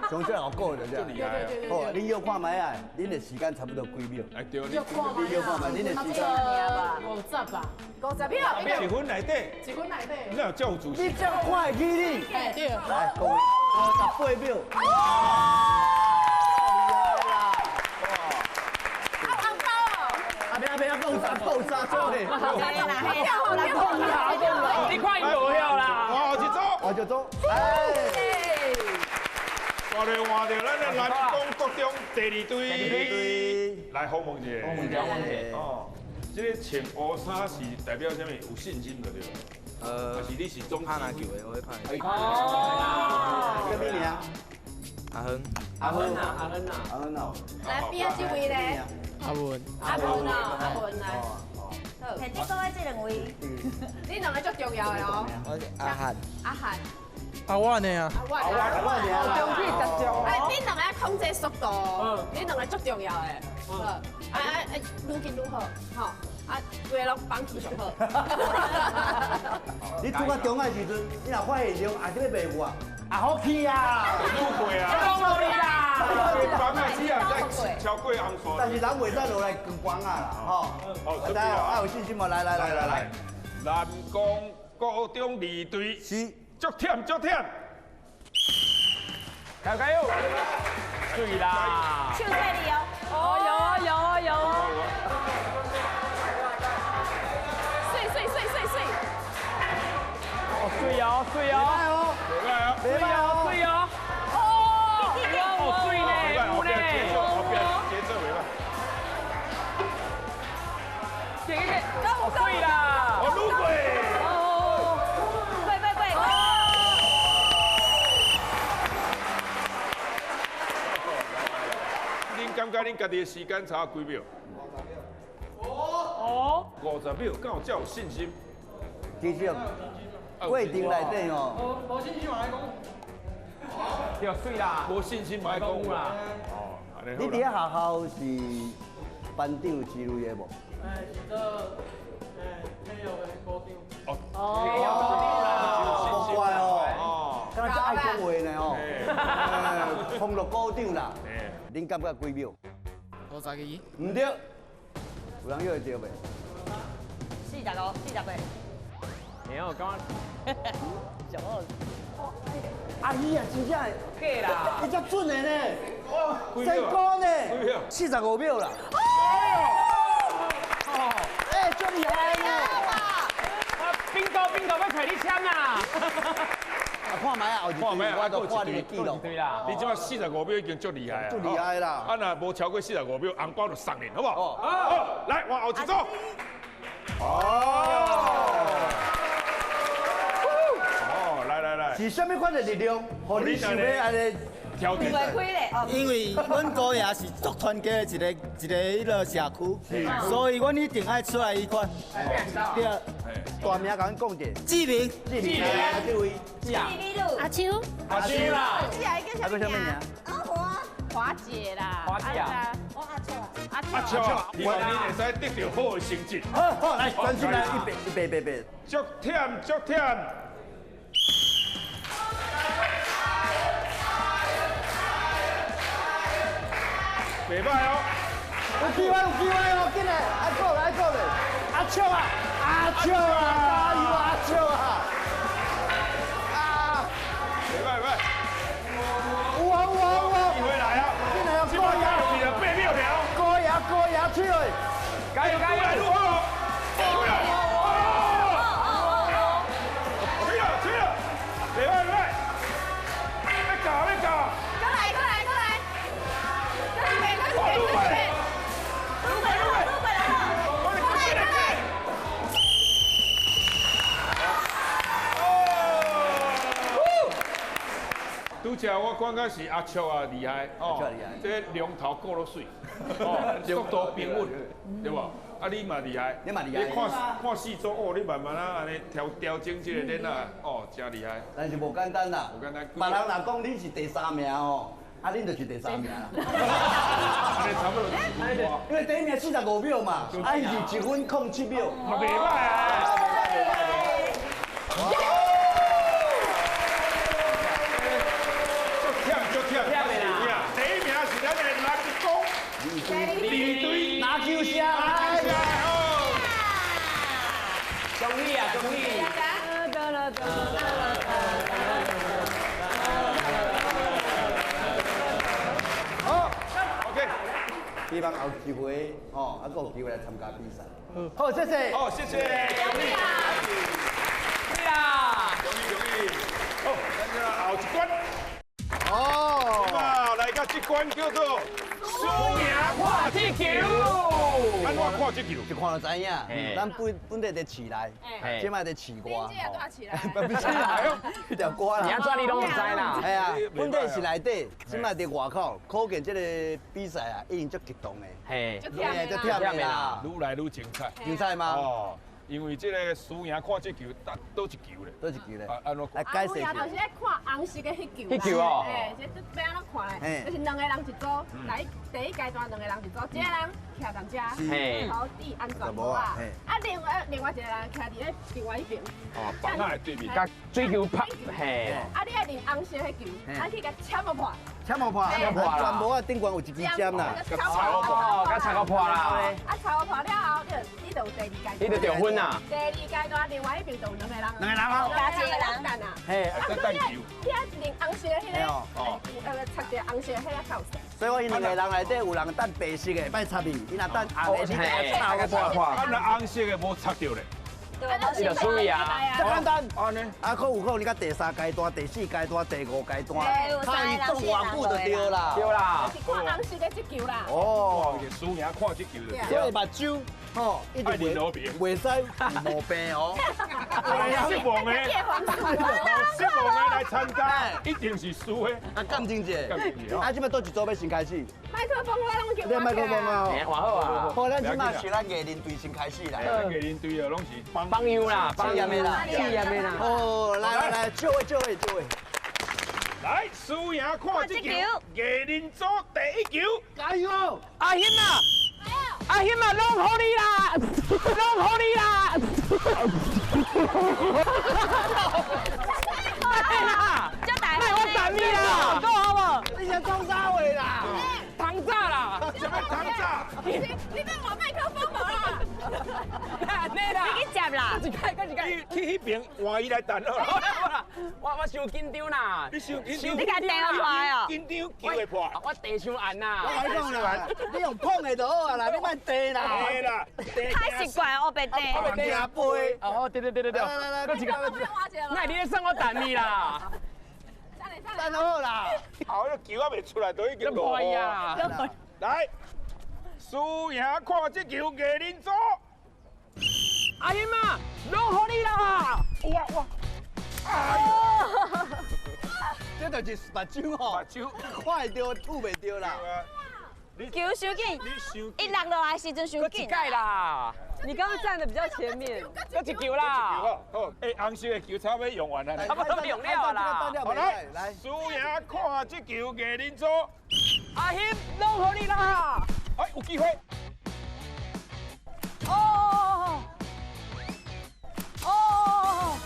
上最后过的这厉害。哦，恁约看觅啊，恁的时间差不多几秒？哎对，你约看觅，恁的时间50吧，50秒。一分内底，一分内底。你有这有自信？你这看会起你？对。来，各位，58秒。够杀做嘞！你看伊无晓啦！换一组，换一组。哎，换来换到咱的南光国中第二队，来访问一下，访问一下，访问一下。哦，这个穿乌衫是代表啥物？有信心就对。还是你是总拍篮球的，我会拍。哦。什么名？阿亨。阿亨啊，阿亨啊，阿亨哦。来边仔这位咧？阿文。阿文哦，阿文来。摕这个这两位。你两个足重要的哦。我是阿汉。阿汉。阿万的啊。阿万。阿万的啊。中气十足。哎，你两个控制速度，你两个足重要的。好。啊啊啊！愈紧愈好，吼。啊，规个拢绑起上好。你拄到中的时阵，你若发现场也是咧卖我，也好去啊。愈过啊。拢无你啦。绑啊，只啊，再超过红线。但是人袂使落来扛光啊啦，吼。好，大家啊有信心无？来来来来来。南光高中二队是足忝足忝。加油加油！对啦。手在你哦。哦，有啊有啊有啊。水水水水水。哦，水哦水哦。袂歹哦，水哦。哦。哦，水呢，有呢。节奏袂歹。给给给，哦，水啦。哦，愈过。哦。过过过。恁感觉恁家己的时间差几秒？哦。50秒，敢有这有信心？其实过程内底哦，无信心嘛爱讲。对，水啦。无信心嘛爱讲啦。哦，你伫咧学校是班长之类的无？哎，是做体育的股长。哦。体育股长啦。无怪哦。哦。敢若遮爱讲话呢哦。哎，风落股长啦。恁感觉几秒？52。毋对。有人约会对袂？ 45，48。没有，刚刚。小二。阿姨啊，真正假啦，伊遮准的呢，成功呢，45秒啦。哦，哎，足厉害呢。啊，冰哥，冰哥要找你签啦。看觅啊，后一看觅啊，我都看你的记录。对啦，你这马45秒已经足厉害啊，足厉害啦。啊，若无超过45秒，红包就送你，好不好？好，来，换后一组。哦。哦，来来来。是啥物款的力量，予你想欲按呢挑战？因为阮姑爷是足团结的一个一个彼个社区，所以阮一定爱出来彼款。对。大名共阮讲者。志明。志明。啊，这位。阿秋。阿秋啦。阿个啥物名？阿华。华姐啦。华姐啊。我阿秋。阿秋，希望你会使得到好的成绩。好，好，来，专心来，预备，预备，预备。足忝，足忝。袂歹哦，有机会，有机会哦，进来，爱过来，爱过来，阿秋啊，阿秋啊，加油，阿秋啊，啊，袂歹，袂歹，有啊，有啊，有啊，机会来啊，进来啊，过牙，8秒了，过牙，过牙，出来，加油，加油，来，入好，过来，吹了，吹了，袂歹，袂歹，要搞，要搞。后我感觉是阿秋啊厉害哦，这龙头过落水，哦，速度平稳，对无？啊，你嘛厉害，你嘛厉害。你看看四组哦，你慢慢啊按呢调调整这个链啊，哦，真厉害。但是无简单啦，无简单。别人若讲你是第三名哦，啊，恁就是第三名啦。按呢差不多。因为第一名45秒嘛，啊，伊是1分07秒。嘛袂歹啊。足忝，足忝的啦。第一名是咱的南宫李队拿球声。恭喜啊，恭喜！好，OK。希望后一回吼，还阁有机会来参加比赛。好，谢谢。好，谢谢。恭喜啊！对啦。恭喜恭喜！好，咱这后一关。哦。来到这关叫做输赢看这球。按怎看这球？就看就知影。咱本地伫市内，这摆伫市外。不是啦，彼条歌啦。你安怎你拢毋知啦？系啊，本地是内底，这摆伫外口，可见这个比赛啊，已经足激动的。嘿，足忝的啦。愈来愈精彩。精彩吗？哦。因为这个输赢看这球，倒一球咧？倒一球咧？啊，按怎？来解释一下。就是爱看红色的彼球。彼球哦。嘿，这这欲按怎看咧？就是两个人一组，来第一阶段两个人一组，一个人徛佇遮，头戴安全帽啊，啊另外一个人徛伫咧另外一边。哦，房仔的对面。共水球拍，嘿。啊，你爱认红色彼球，啊去共签予破。签予破，安全帽仔顶悬有一支针啦。哦，共插个破啦。啊，插个破了后，你就有第二阶段。你就得分啦。第二阶段，另外一边就有两个人。两个人啊。加一个人等啊。嘿，啊，你爱认红色彼个，哦，插一个红色彼个较有势。所以我𪜶两个人内底有人等白色的，莫插伊；伊若等红的，你就插个破。啊，若红色的无插著咧。你就输去啊！这简单。啊，可有可能你到第三阶段、第四阶段、第五阶段，看伊挡偌久就对啦。对啦。是看红色的这球啦。哦。输赢看这球就对。所以目睭吼，一直袂使毛病哦。失望的，失望的来参加，一定是输的。啊，感情者。啊，这摆佗一组欲先开始。麦克风我拢叫。你麦克风啊。换好啊。好，咱这摆是咱艺人队先开始啦。咱艺人队啊，拢是帮友啦，帮验的啦，试验的啦。哦，来来来，借位借位借位。来，输赢看这球，艺人组第一球，加油！阿兴啊，阿兴啊，拢予你啦，拢予你啦。啦，卖我等你啦，够好无？你想创啥话啦？糖炸啦！什么糖炸？你你换麦克风无啦？你啦，你去接啦！一盖，一盖。去彼边换伊来等好啦。我伤紧张啦。你伤紧张？你共地破哦。紧张球会破。我地伤按啦。我跟你讲啦，你用碰的就好啊啦，你莫地啦。地啦。太习惯黑白地。黑白地。哦，对对对对对。来来来，搁一个。那你咧算我等你啦。等好啦。后个球还袂出来，都已经落雨啊。来，输赢看这球，艺人组。阿英啊，拢予你啦！哇哇！哎呦，这就是目睭吼，目睭看会著，吐袂著啦。球伤紧，伊落落来时阵伤紧。阁一盖啦！你刚刚站得比较前面，阁一球啦。好，哎，红色的球差不多用完啦，差不多用了啦。好来，来，输赢看这球，艺人组。阿兴，拢予你啦！哎，有机会。哦。哦。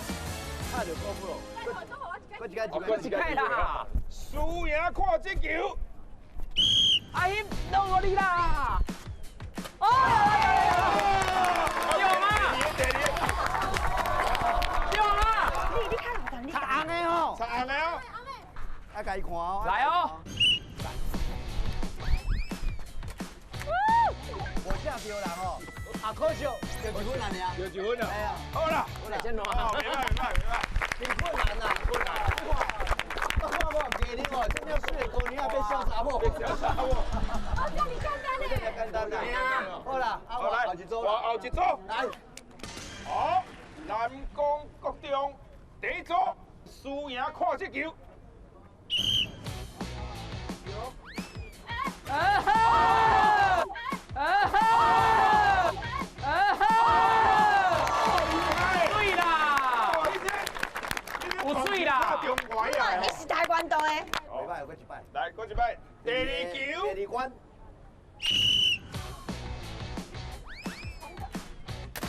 拍著功夫咯。阁一盖，阁一盖啦！输赢看这球。阿兴，拢予你啦！哦，有吗？有吗？你看老你红的吼，红的哦，爱共伊看哦。来哦。无射著人哦，啊可惜，就一分尔尔。就一分啊。好啦，好啦，真烂。袂歹袂歹袂歹。真困难啊，困难。我看我艺人哦，这么媠的姑娘变痟查某。变痟查某。哦，这么简单嘞。简单啦。好啦，好来，后一组。我后一组。来。好，南宫国中第一组，输赢看这球。球。第二关。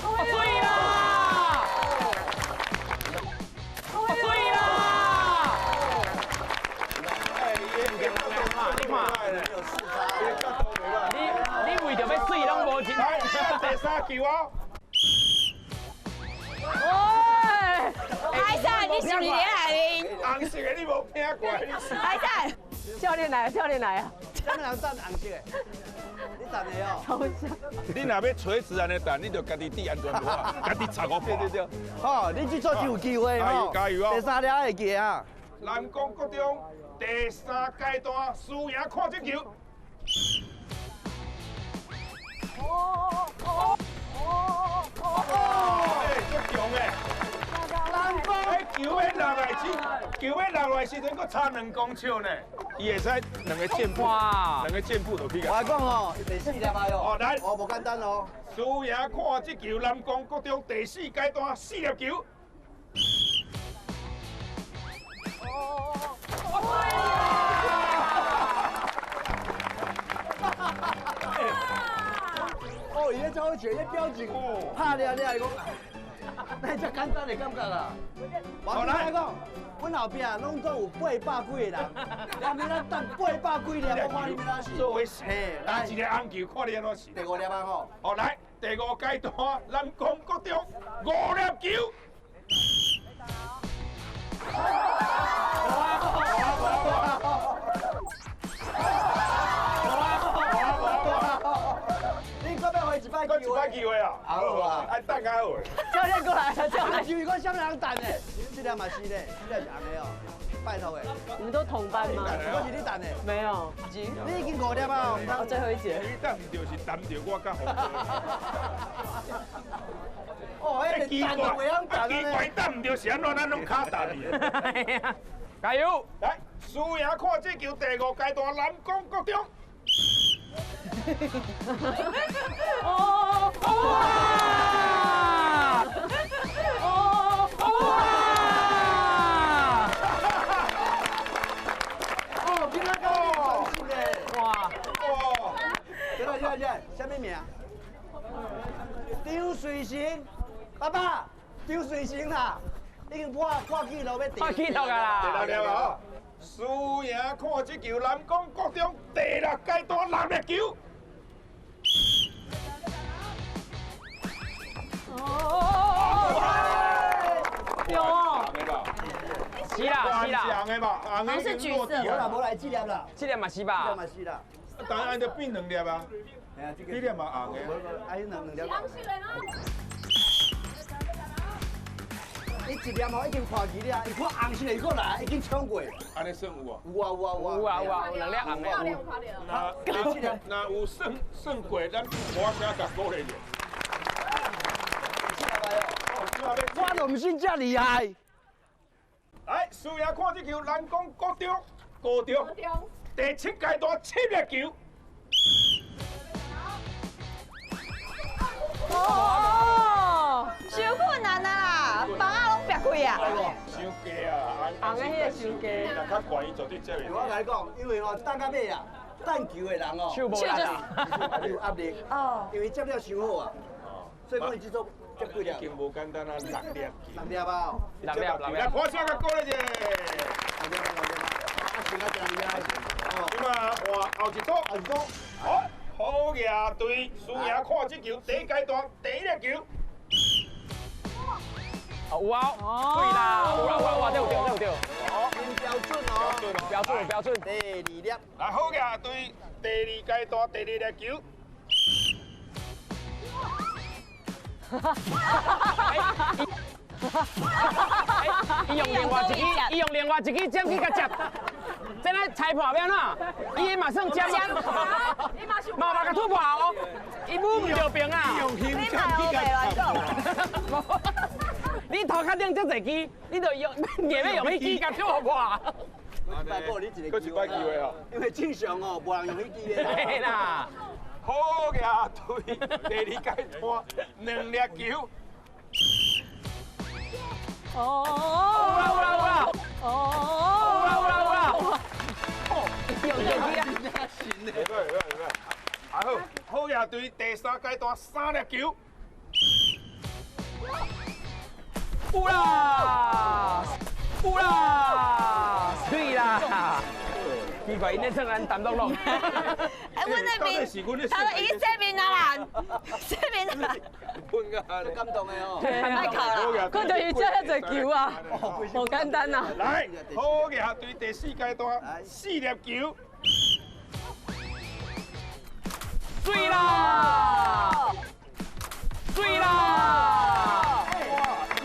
对啦！对啦！你看，你为著欲水拢无钱。来，第三球哦。海山，你是毋是伫内面？红色的你无听过？海山，教练来了，教练来了。啥物人等红色的？你等的哦。你若欲垂直按呢等，你就家己戴安全帽啊，家己插我。对对对。好，你这组就有机会加油加油哦！第三粒会记啊。南光国中第三阶段输赢看这球。哦哦哦哦哦！哎，足强的。南光。哎，球欲落来时，球欲落来时阵，阁差2公尺呢。伊会使两个箭步，两个箭步就去。我来讲哦，第四粒啊哟。哦，来。哦，无简单哦。输赢看这球，南光国中第四阶段4粒球。哦，伊咧走好笑，伊表情拍了了，伊讲，那遮简单的感觉啦。我来讲，阮后壁拢总有800几个人，后面咱等800几粒，我看你欲按怎死。做伙死，来一个红球，看你按怎死。第5粒啊吼。好，来第5阶段，南光国中5粒球。你阁一摆机会啊！好啊，爱等较好。教练过来了，教练。就是讲啥物人等的？这粒嘛是咧，这粒是红的哦，拜托的。你们都同班吗？我是你等的。没有。你已经5粒啊！哦，最后一节。你等就是等著我佮洪哥。哦，那个奇怪，奇怪，等毋著是按怎，咱拢跤踏去。加油！来，输赢看这球第5阶段南光国中。哦哇！哦哇！哦，今仔讲你专心的，哇！哦，等下等下，啥物名？张瑞成，爸爸，张瑞成啦，已经破纪录欲破纪录啊啦！第6粒啊！输赢看这球，南光国中第6阶段6粒球。哦，有哦，是啦是啦，红的吧，红的是橘色。我啦，无来这粒啦，这粒嘛是吧？这粒嘛是啦。当然就变2粒啊，这粒嘛红的。啊，彼两粒。红色的吗？伊一粒吼已经破去了，伊看红色的，伊阁来，已经抢过。按呢算有无？有啊有啊有啊有啊，有两粒红的。那有算算过，咱我声共鼓励者。我都毋信遮厉害。来，输赢看这球，南光国中，高中，第7阶段7粒球。哦，伤困难啊啦，房仔拢煏开啊。伤低啊，红的彼个伤低。若较悬，伊绝对接袂。我共你讲，因为吼等到尾啊，等球的人哦，手无力啊，有压力哦，因为接了伤好啊，所以讲伊这组接几粒。已经无简单啊，6粒。 6粒啊，6粒6粒。来，拍声共鼓励者。6粒6粒，啊，先啊，真厉害。哦，这马换后一组，后一组，好。好额队输赢看这球，第一阶段第1粒球。有啊，对啦，有啦有啦，这有对，这有对。哦，标准哦，标准标准。第2粒。来，好额队第2阶段第2粒球。伊用另外一支，伊用另外一支针去共接，这咧裁判欲按怎？伊嘛算接啊，嘛嘛共突破哦，伊舞毋著平啊。用胸你嘛乌白乱讲。你头壳顶这济支，你就用硬欲用彼支共突破。阁一摆机会哦，因为正常哦，无人用彼支的。对啦。好额队第2阶段2粒球。哦，有啦有啦有啦！哦，有啦有啦有啦！哦，用手机啊！举队第三阶段3粒球。有啦，有啦，水啦！奇怪，𪜶咧创咱陈乐乐。哎，阮那边，他们已经洗面啊啦，洗面啊。感动的哦。莫哭啦，看到伊接遐济球啊，无简单啊。来，好举队第四阶段4粒球。水啦！水啦！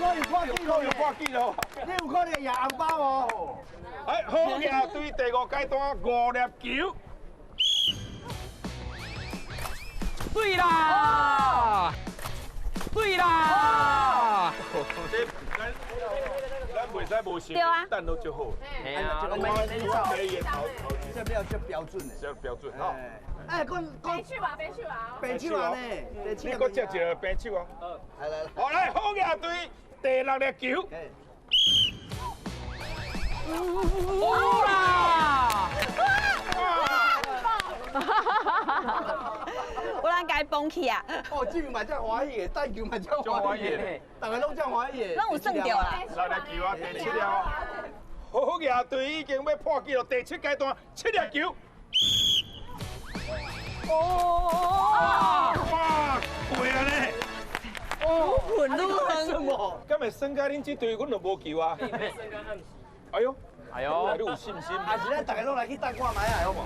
我有看记录，有看记录。你有看到赢红包无？哎，好举队第五阶段5粒球。水啦！水啦！这咱袂使无心，等都足好。嘿啊，拢免这比较标准的，这标准哈。哎，讲白手啊，白手啊，白手啊呢？你阁接一个白手啊？来来来，好来，好举队第6粒球。有啦！有人共伊崩去啊！哦，这边嘛遮欢喜的，带球嘛遮欢喜的，大家拢遮欢喜的。拢有算著啦。6粒球啊，第7粒啊。好举队已经欲破纪录，第7阶段7粒球。哦！哇，过啊咧！哦，滚愈远。敢会算甲恁这队，阮就无球啊。哎呦，哎呦，你有信心？还是咱大家拢来去等看觅啊，好无？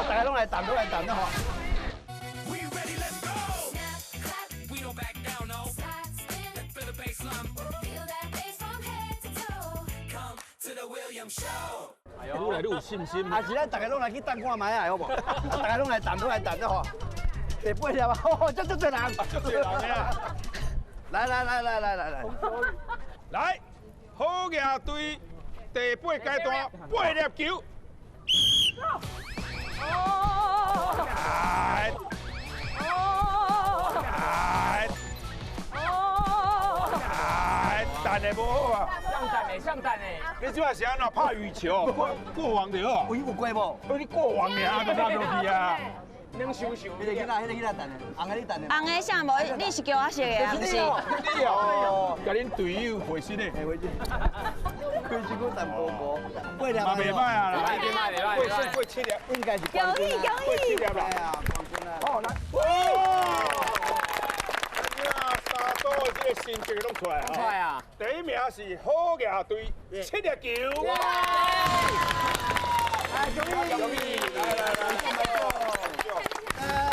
大家拢来等，拢来等，好。愈来愈有信心。还是咱大家拢来去等看觅啊，好无？大家拢来等，拢来等，好。第8粒啊，哦，这足济人，足济人啊！来来来来来来来，来，好举队第8阶段8粒球。哦！来！来！哦！来，等的无好啊！上等的，上等的。你这摆是按怎拍羽球？过网就好。有有过无？你过网尔就拍落去啊！两收收。彼个囡仔，彼个囡仔等的，红的你等的。红的啥无？你是叫我识的啊？毋是。你哦，共恁队友回信的。回信。开始讲淡薄薄，8粒嘛袂歹啊啦，袂歹袂歹，过胜过7粒，应该是恭喜恭喜！ 7粒啦。好来。哇！三组的这个成绩拢出来出来啊！第一名是好举队7粒球。来，恭喜恭喜！来来来，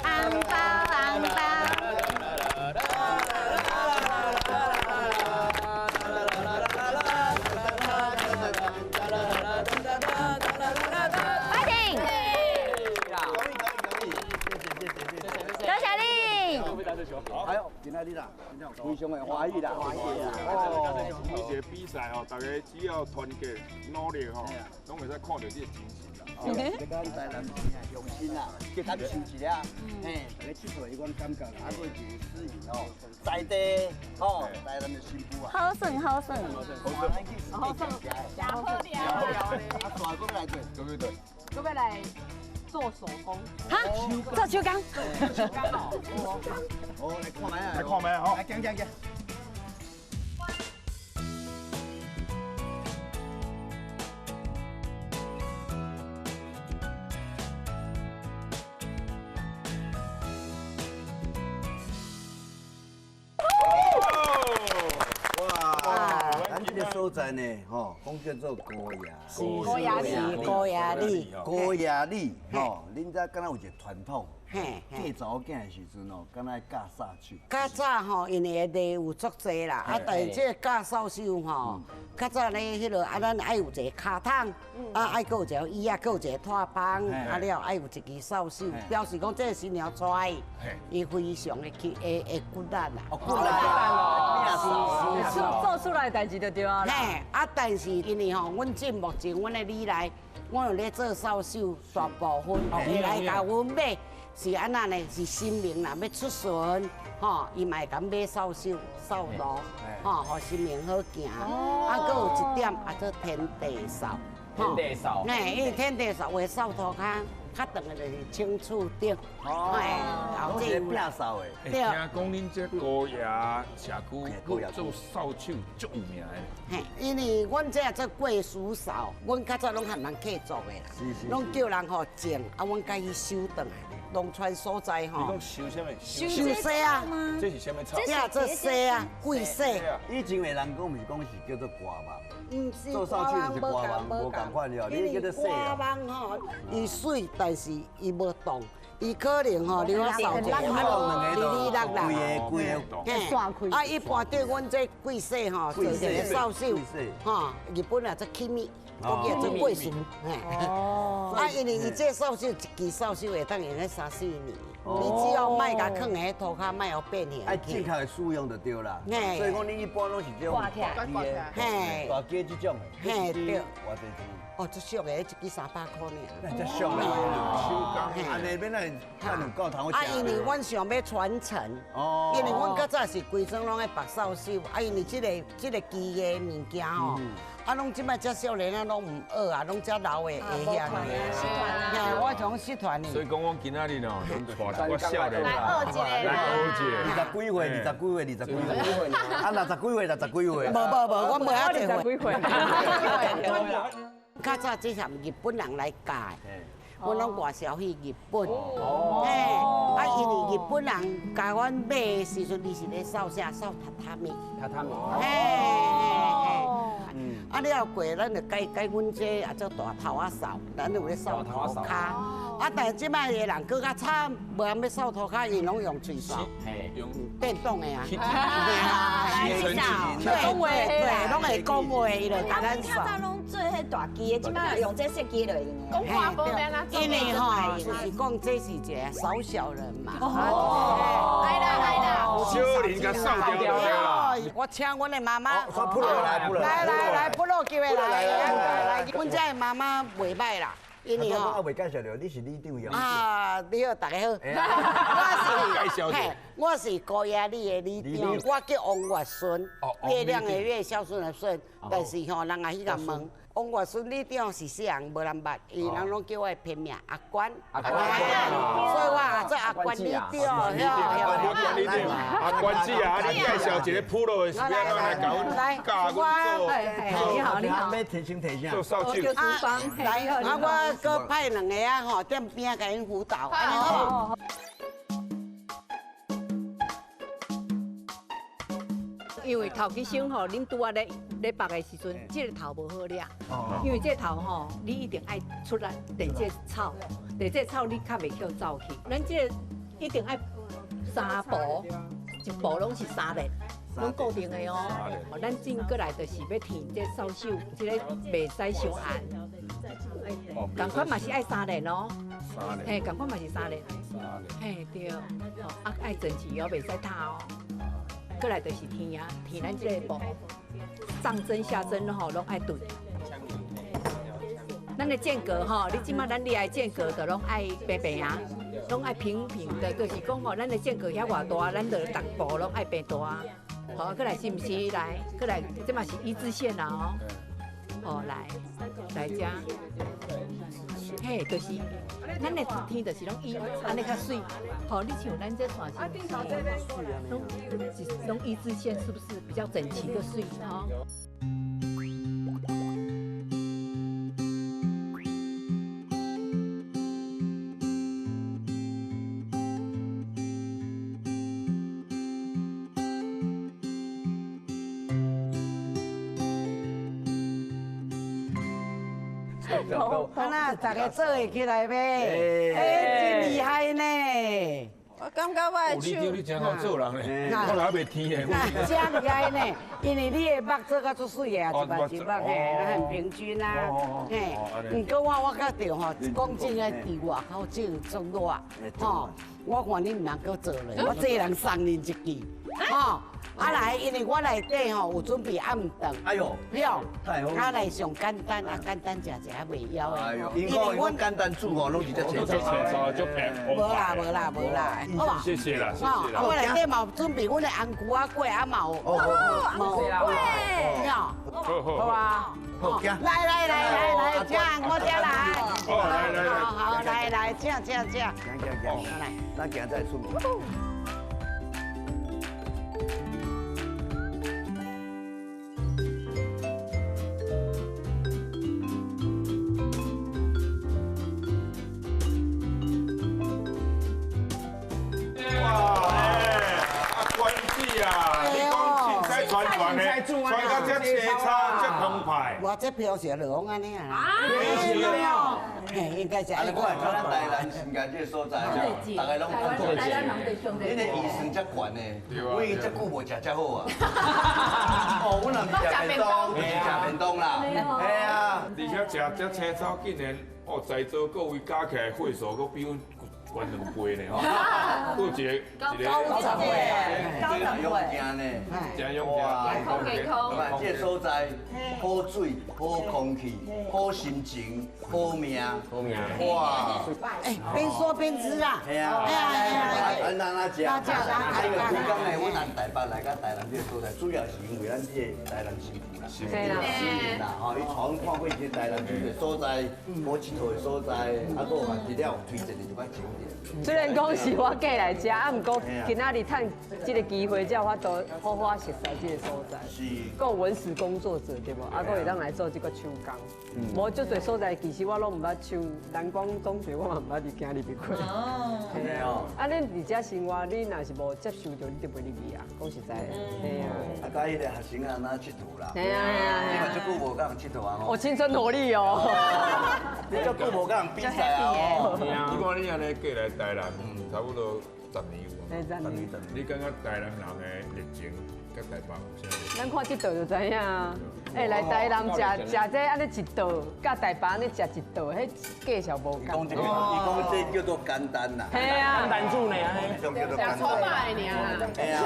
红包红包。快点！多谢你。哎呦，今仔日啦，非常的欢喜啦，欢喜啦。哦，每一个比赛吼，大家只要团结努力吼，拢会使看到这个精神啦。这咱台南真正用心啦，感受一下，嘿，大家佚佗彼款感觉啦，啊，阁一个私营哦，在地吼，台南的新妇啊，好耍好耍，好耍，好好料。啊，大阁欲来做，阁欲做，阁欲来做手工。哈，做手工。手工哦。哦，来看觅啊，来看觅吼，来讲讲讲。所在呢，吼，讲叫做高雅，高雅里，高雅里，高雅里，吼，恁遮敢若有一个传统，嘿，嫁查某囝的时阵哦，敢若爱教扫帚。较早吼，因为礼有足济啦，啊，但是这个教扫帚吼，较早咧，彼落啊，咱爱有一个跤桶，啊，爱阁有一个椅仔，阁有一个拖板，啊了，爱有一支扫帚，表示讲这个新娘娶伊，伊非常的去会会骨力啦。骨力哦，是做出来代志就对啊。嘿，啊，但是因为吼，阮进目前阮的里内，阮有咧做扫帚，大部分会来共阮买。是按怎呢？是神明若欲出巡，吼，伊嘛会共买扫帚、扫路，吼，予神明好行。啊，阁有一点啊，做天地扫。天地扫。嘿，因为天地扫会扫涂跤。较长的就是青厝顶。哦，后这摒扫的。听讲恁这高雅社区做扫帚足有名的。嘿，因为阮这做过书扫，阮较早拢和人客做的啦，拢叫人吼种，啊，阮家去收转来。农村所在吼，你讲收啥物？收蓑啊？这是啥物草？这做蓑啊，桂蓑。以前的人讲，毋是讲是叫做挂网。毋是做扫帚就是挂网，无仝款了。你叫做蓑啊？挂网吼，伊水，但是伊无动，伊可能吼，你我扫者，啊，哩哩啦啦，规个规个。啊，一般对阮这桂蓑吼，做一个扫帚，吼，日本啊做起米。国语做过时，哦，啊，因为伊这扫帚一支扫帚会当用咧三四年，你只要莫共囥伫涂跤，莫予变形。爱正确的使用就对啦。所以讲你一般拢是这种大支的，嘿，大支这种的，嘿对。偌济钱？哦，足俗的，一支300块尔。那遮俗啦，手工。按呢免咱趁有够通好食。啊，因为阮想欲传承，哦，因为阮较早是规庄拢爱缚扫帚，啊，因为这个技艺物件吼。啊，拢这摆遮少年仔拢毋学啊，拢遮老的会晓的。失传啊！嘿，我从失传的。所以讲，我今仔日哦，带一寡少年来学一个，来学一个。20几岁，20几岁，20几岁，啊，60几岁，60几岁。无无无，我无遐济岁。较早这项日本人来教的，我拢外销去日本。嘿，啊，因为日本人共阮买的时阵，伊是咧扫啥？扫榻榻米。榻榻米。嘿。啊了后过，咱就改改阮这啊做大头仔扫，咱有咧扫涂跤。啊，但是这摆的人阁较惨，无人欲扫涂跤，𪜶拢用喙扫，用电动的啊。吸尘器，对对，拢会讲话，伊就共咱扫。较早拢做彼大机的，这摆用这设计就用的。讲话无免啊，因为吼，就是讲这是一个扫小人嘛。哦，来啦来啦，小人共扫掉对啦。我请阮的妈妈，来来来，普罗级的来来来，阮遮的妈妈袂䆀啦，因为吼，我未介绍著，你是里长呀？啊，你好，大家好，我是，我是高雅里的里长，我叫王月顺，月亮的月，孝顺的顺，但是吼，人也去共问。王月顺里长是啥人？无人捌，伊人拢叫我的片名阿关。阿关，所以我也做阿关里长。阿关姐啊，你介绍一个普罗的是欲按怎来教阮教阮做？你好，你好。欲提醒提醒。做扫帚。来，啊，我阁派两个啊吼，踮边仔共𪜶辅导。好。因为头起先吼，恁拄仔咧咧缚的时阵，这个头无好掠，因为这个头吼，你一定爱出来地这草，地这草你较袂去走去。咱这个一定爱3步，一步拢是3列，拢固定的哦。咱进过来就是欲添这扫帚，这个袂使伤暗。仝款嘛是爱3列哦，嘿，仝款嘛是3列，嘿对，啊爱整齐哦，袂使塌哦。过来就是添啊，添咱这个布，上针下针吼拢爱对。咱的间隔吼，你这摆咱掠的间隔就拢爱平平啊，拢爱平平的，就是讲吼，咱的间隔遐偌大，咱就逐步拢爱平大。好，过来是毋是？来，过来，这嘛是一字线啦哦。哦，来，来遮。嘿，就是，咱的天就是拢一，按呢较媠。吼，你像咱这线是，拢一字线，是不是比较整齐个媠？吼。啊那大家做会起来呗？哎，真厉害呢！我感觉我的手。里长你真好做人咧，我还袂天咧。真厉害呢，因为你的目做甲足媠的啊，一目一目嘿，很平均啊。嘿，毋过我较著吼，讲真的，伫外口这足热，吼，我看你毋通阁做咧，我这人送恁一支，吼。啊来，因为我内底吼有准备暗顿。哎呦，了，啊来上简单，啊简单食食袂枵的。哎呦，因为阮简单煮吼，拢是遮青草，足平。无啦无啦无啦，好吧。谢谢啦，谢谢啦。我内底嘛有准备阮的红菇仔粿啊嘛有。哦，红菇粿。好好啊。好，来来来来来，请我这来。哦，来来来，好好来来，请请请。行行行，来，咱行再出门。传到这青草这澎湃。我这票是落安尼啊。啊，嘿，应该是。啊，你看，咱台南新界这个所在，大家拢讲过。恁的预算遮悬呢，我已经遮久无食遮好啊。哦，阮若毋是食便当，就是食便当啦。嘿啊。而且食这青草，竟然哦，在座各位加起来岁数，阁比阮悬两倍呢吼。阁一个一个90岁，90岁呢，真勇健。哇，这个所在好水、好空气、好心情、好命，好命。哇！哎，边说边吃啊。嘿啊。咱咱啊食。啊，因为规工呢，阮南台北来到台南这个所在，主要是因为咱这个台南新妇啦，是啦，吼，伊带阮看过一个台南这个所在，好佚佗的所在，啊，阁嘛伫了推荐的一寡景点。虽然讲是我过来吃，啊，毋过今仔日趁这个机会，才有法度好好熟悉这个所在。是。阁有文史工作者对无？啊，阁会当来做这个手工。无足济所在，其实我拢毋捌手，南光中学我嘛毋捌伫行入去过。哦。对哦。啊，恁伫遮生活，你若是无接受到，你就袂入去啊。讲实在的。嘿啊。啊，佮彼个学生啊，那𨑨迌啦。嘿啊嘿啊。你嘛足久无佮人𨑨迌啊？我青春活力哦。你足久无佮人比赛啊？哦。你看你按呢过来台南，差不多10年有啊。10年。你感觉台南人的热情，佮台北有啥？咱看这道就知影啊。哎，来台南食食这按呢一道，佮台北按呢食一道，彼价钱无仝。伊讲这个，伊讲这叫做简单啦。嘿啊，简单煮呢。这种叫做简单。食粗饱的尔啦。嘿啊，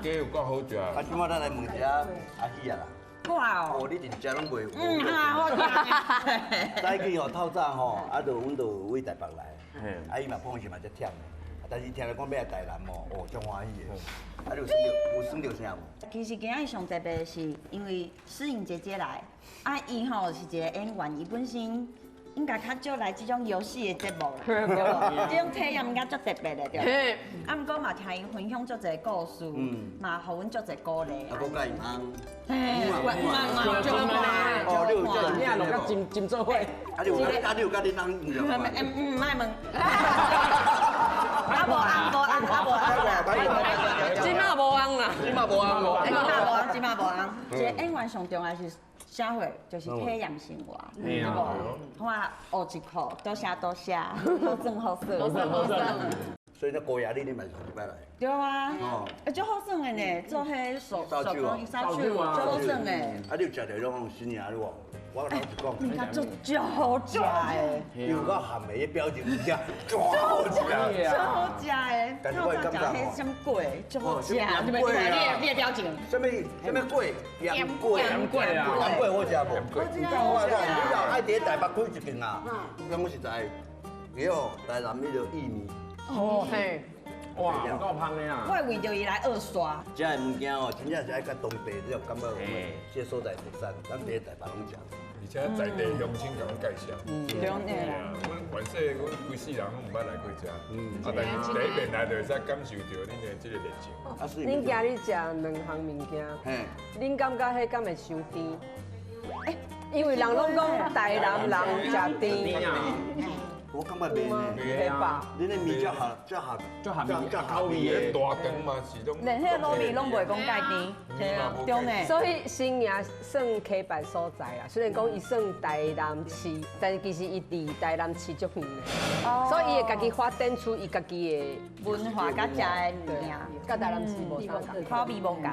鸡有够好食。啊，这摆咱来问一下阿喜啊啦。哇哦！你真食拢袂。嗯哈，好食。早起吼，透早吼，啊，就阮就为台北来，啊，伊嘛碰是嘛遮忝的，但是听咧讲欲来台南哦，哦，足欢喜的。啊，你有算著有算著啥无？其实今仔日上特别的是，因为诗颖姐姐来，啊，伊吼是一个演员，伊本身应该较少来这种游戏的节目啦，对无？这种体验应该足特别的，对。啊，毋过嘛听伊分享足济故事，嘛予阮足济鼓励。啊，阁佮伊翁。嘿，有哦，你有这，你也落甲真真做伙。啊，你有啊，你有佮恁翁唔？嗯，莫问。啊无翁，无翁，啊无翁。这马无翁啦，这马无翁无。这马无翁，这马无翁。这演员上重要是啥货？就是体验生活，对无？我学一课，多谢多谢，好耍好耍，好耍好耍。所以那高压你你嘛是头一摆来。对啊，哦，足好耍的呢，做彼手手工扫帚，足好耍的。啊，你有食著彼种新娘你无？我老实讲，物件足足好食的，有够咸的，彼表情真足好食，足好食的。但是我会感觉吼，彼什么粿，足好食。你的表情。什么什么粿？盐粿。盐粿啊！盐粿好食无？你讲我你若爱伫台北开一间啊，讲实在，伊哦，台南彼个薏米。哦嘿。哇，有够芳的啊！我会为著伊来学刷。这个物件哦，真正是爱佮当地这种感觉，这个所在特产，咱伫台北拢食。而且在地乡亲共阮介绍。对啊。阮原说阮规世人拢毋捌来过遮，啊，但是第一遍来就会使感受到恁的这个热情。恁今日食两项物件，恁感觉彼敢会伤甜？因为人拢讲台南人食甜。我感觉袂呢，袂吧？恁的面遮咸，遮咸，遮咸味，遮口味的。大肠嘛是拢。连彼个卤味拢袂讲介甜，对啊，对呢。所以新营算溪畔所在啦，虽然讲伊算台南市，但是其实伊离台南市足远的，所以伊会家己发展出伊家己的文化佮食的物件，佮台南市无啥仝，口味无仝。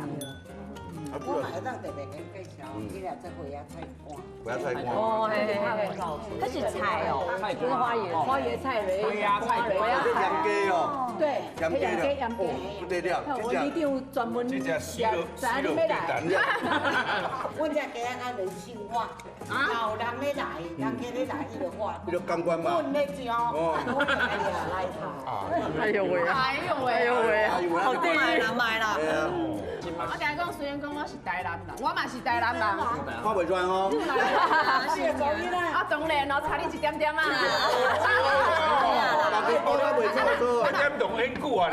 我嘛会当特别给介绍，彼个这花仔菜干。花仔菜干。哦，嘿嘿嘿，彼是菜哦，菜花椰花椰菜嘞，花椰菜，花椰菜盐鸡哦，对，盐鸡了，哦，不得了，我里长专门这只死肉死肉鸡蛋。阮这鸡仔较人性化，有人咧来，人客咧来，伊就画。伊就感官嘛。阮咧食，我就来来头。哎呦喂啊！哎呦喂！哎呦喂！好买啦买啦。我听讲虽然讲我是台南人，我嘛是台南人。看袂出来哦。啊，当然咯，差你一点点啊。点动很久啊！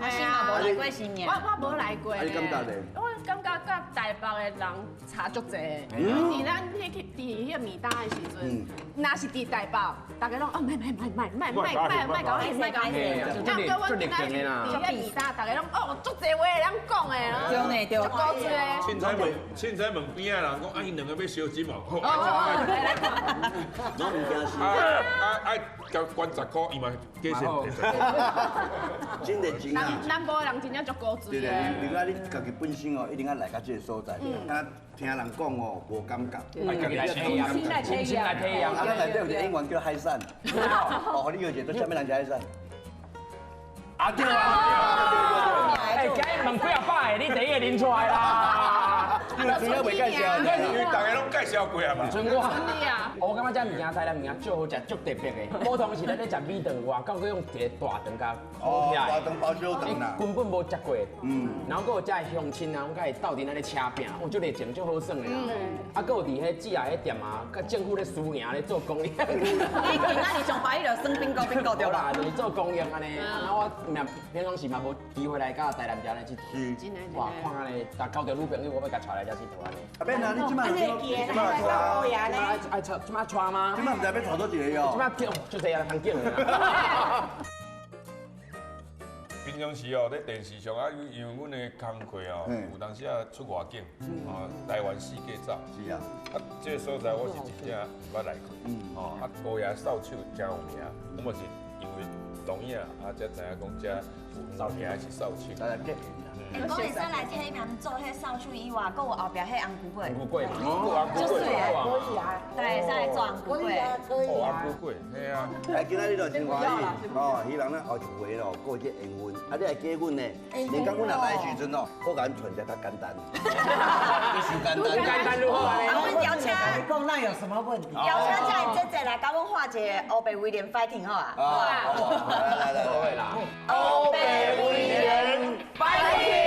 阿新嘛无来过新年。我无来过。啊，你感觉咧？我感觉佮台北的人差足济。伫咱彼去伫彼个暝搭的时阵，若是伫台北，大家拢哦，莫莫莫莫莫莫莫莫搞伊，莫搞伊。啊，毋过阮伫彼暝搭，大家拢哦，足济话会当讲的。对呢，对。足古锥。凊彩问边仔人讲，啊，𪜶两个欲相斟哦。拢毋惊死。啊，交关10箍，伊嘛加钱。真热情啊！南部的人真正足古锥的。对对，另外你家己本身哦，一定爱来到这个所在，敢听人讲哦，无感觉。家己来体验，亲身来体验。啊，咱内底有一个演员叫海产，哦，你有一个，啥物人是海产？啊对啊！哎，今日问几啊摆，你第一个认出来啦。因为主要袂介绍，因为大家拢介绍过啊嘛。像我，我感觉这物件台南物件足好食，足特别的。普通是咱咧食米肠，外口阁用一个大肠共烤起来。大肠包小肠啦。根本无食过。然后阁有遮的乡亲啊，拢佮伊斗阵按呢车拚，哦，足热情，足好耍的啦。啊，阁有伫彼姊仔彼店啊，佮政府咧私营咧做公益。你今仔日上欢喜就耍冰糕冰糕对啦，就是做公益按呢。然后我平常时嘛无机会来到台南遮咧𨑨迌。哇，看按呢，但交著女朋友，我欲共带来遮𨑨迌按呢。阿免啊，你这摆这摆爱带，这摆带吗？这摆毋知欲带佗一个哦。这摆叫就这样通叫的。平常时哦，咧电视上啊，因为阮的工课哦，有当时啊出外景，哦，台湾四界走。是啊。啊，这个所在我是真正毋捌来过。哦，啊，高爷扫帚真有名，我嘛是因为录影啊，才知影讲遮有名的是扫帚。欸，讲会使来体验做彼扫帚以外，阁有后壁彼红菇粿。红菇粿嘛，足媠的。对，会使来做红菇粿。哦，红菇粿，嘿啊。哎，今仔日就真欢喜哦，希望咱后一回咯，过这缘分。啊，你来加阮呢？连讲阮若来的时阵哦，我共阮传得较简单。你简单，简单如何？啊，阮邀请。你讲那有什么问题？邀请遮的姐姐来共阮画一个乌白威廉 fighting 好啊。好啊，来来来啦。乌白威廉 fighting。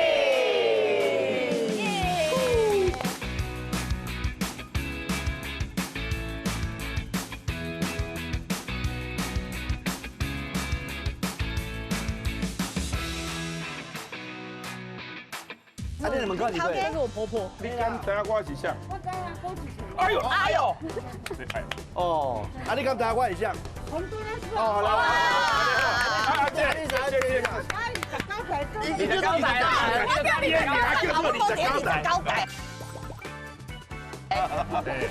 啊，你问过这是我婆婆。你敢知影我是啥？我知影，讲一声。哎呦哎呦！哦，啊，你敢知影我是啥？红灯啊！哦，来。啊，这这这这。你的交代啦！我叫你29台。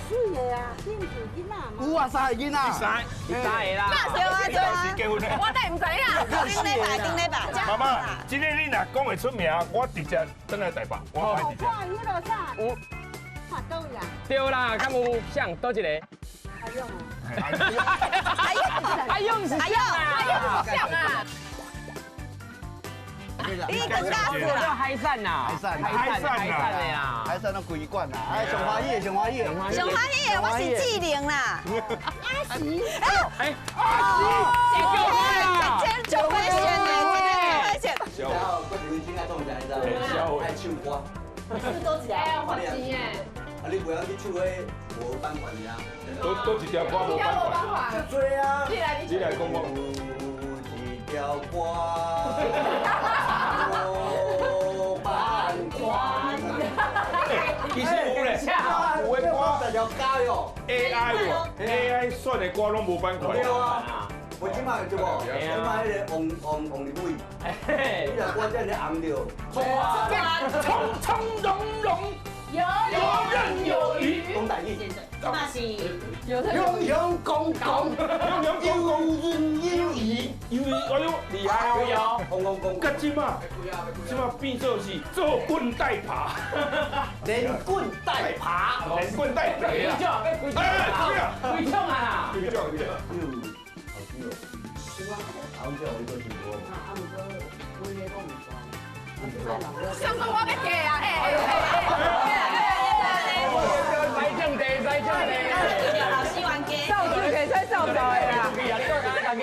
水的啊，恁是囡仔吗？有啊，三个囡仔。三个啦。对啊对啊。我哪会毋知影？顶礼拜，顶礼拜。妈妈，今天你若讲会出名，我直接转来台北，我爱直接。看彼个啥？有。看佗位啊？对啦，敢有像佗一个？阿勇啊。阿勇，阿勇是阿勇，阿勇是像啊。你更加是啦，海产呐，海产，海产，海产的啦，海产拢规罐啦，哎，上欢喜的，上欢喜的，上欢喜的，我是志玲啦。阿喜，哎，哎，阿喜，这这就危险的，这就危险。然后，郭子真爱创啥，你知无？爱唱歌。唱佗一个？哎，花钱的。啊，你袂晓去唱彼无版权的啊？佗一条歌无版权？足济啊！你来，你来讲讲。有一条歌。无版权。其实有咧，有的歌条歌哟，AI 喎，AI 选的歌拢无版权。对啊，我这摆对无？这摆彼个王王立伟，你若歌这样红著，从从容容，游刃有余。讲台语，嘛是，雄雄公公，游刃有余，有余，哎呦，厉害哦！公公公，佮这马，这马变做是做棍带爬，连棍带爬，连棍带爬。几种？几种啊？几种？几种？好听哦。啊，阮这有一个真多。啊，毋过规个讲毋煞。上个我欲嫁啊！哎哎哎！西种地，西种地。老死冤家。扫帚可以使扫帚的啦。你讲家己。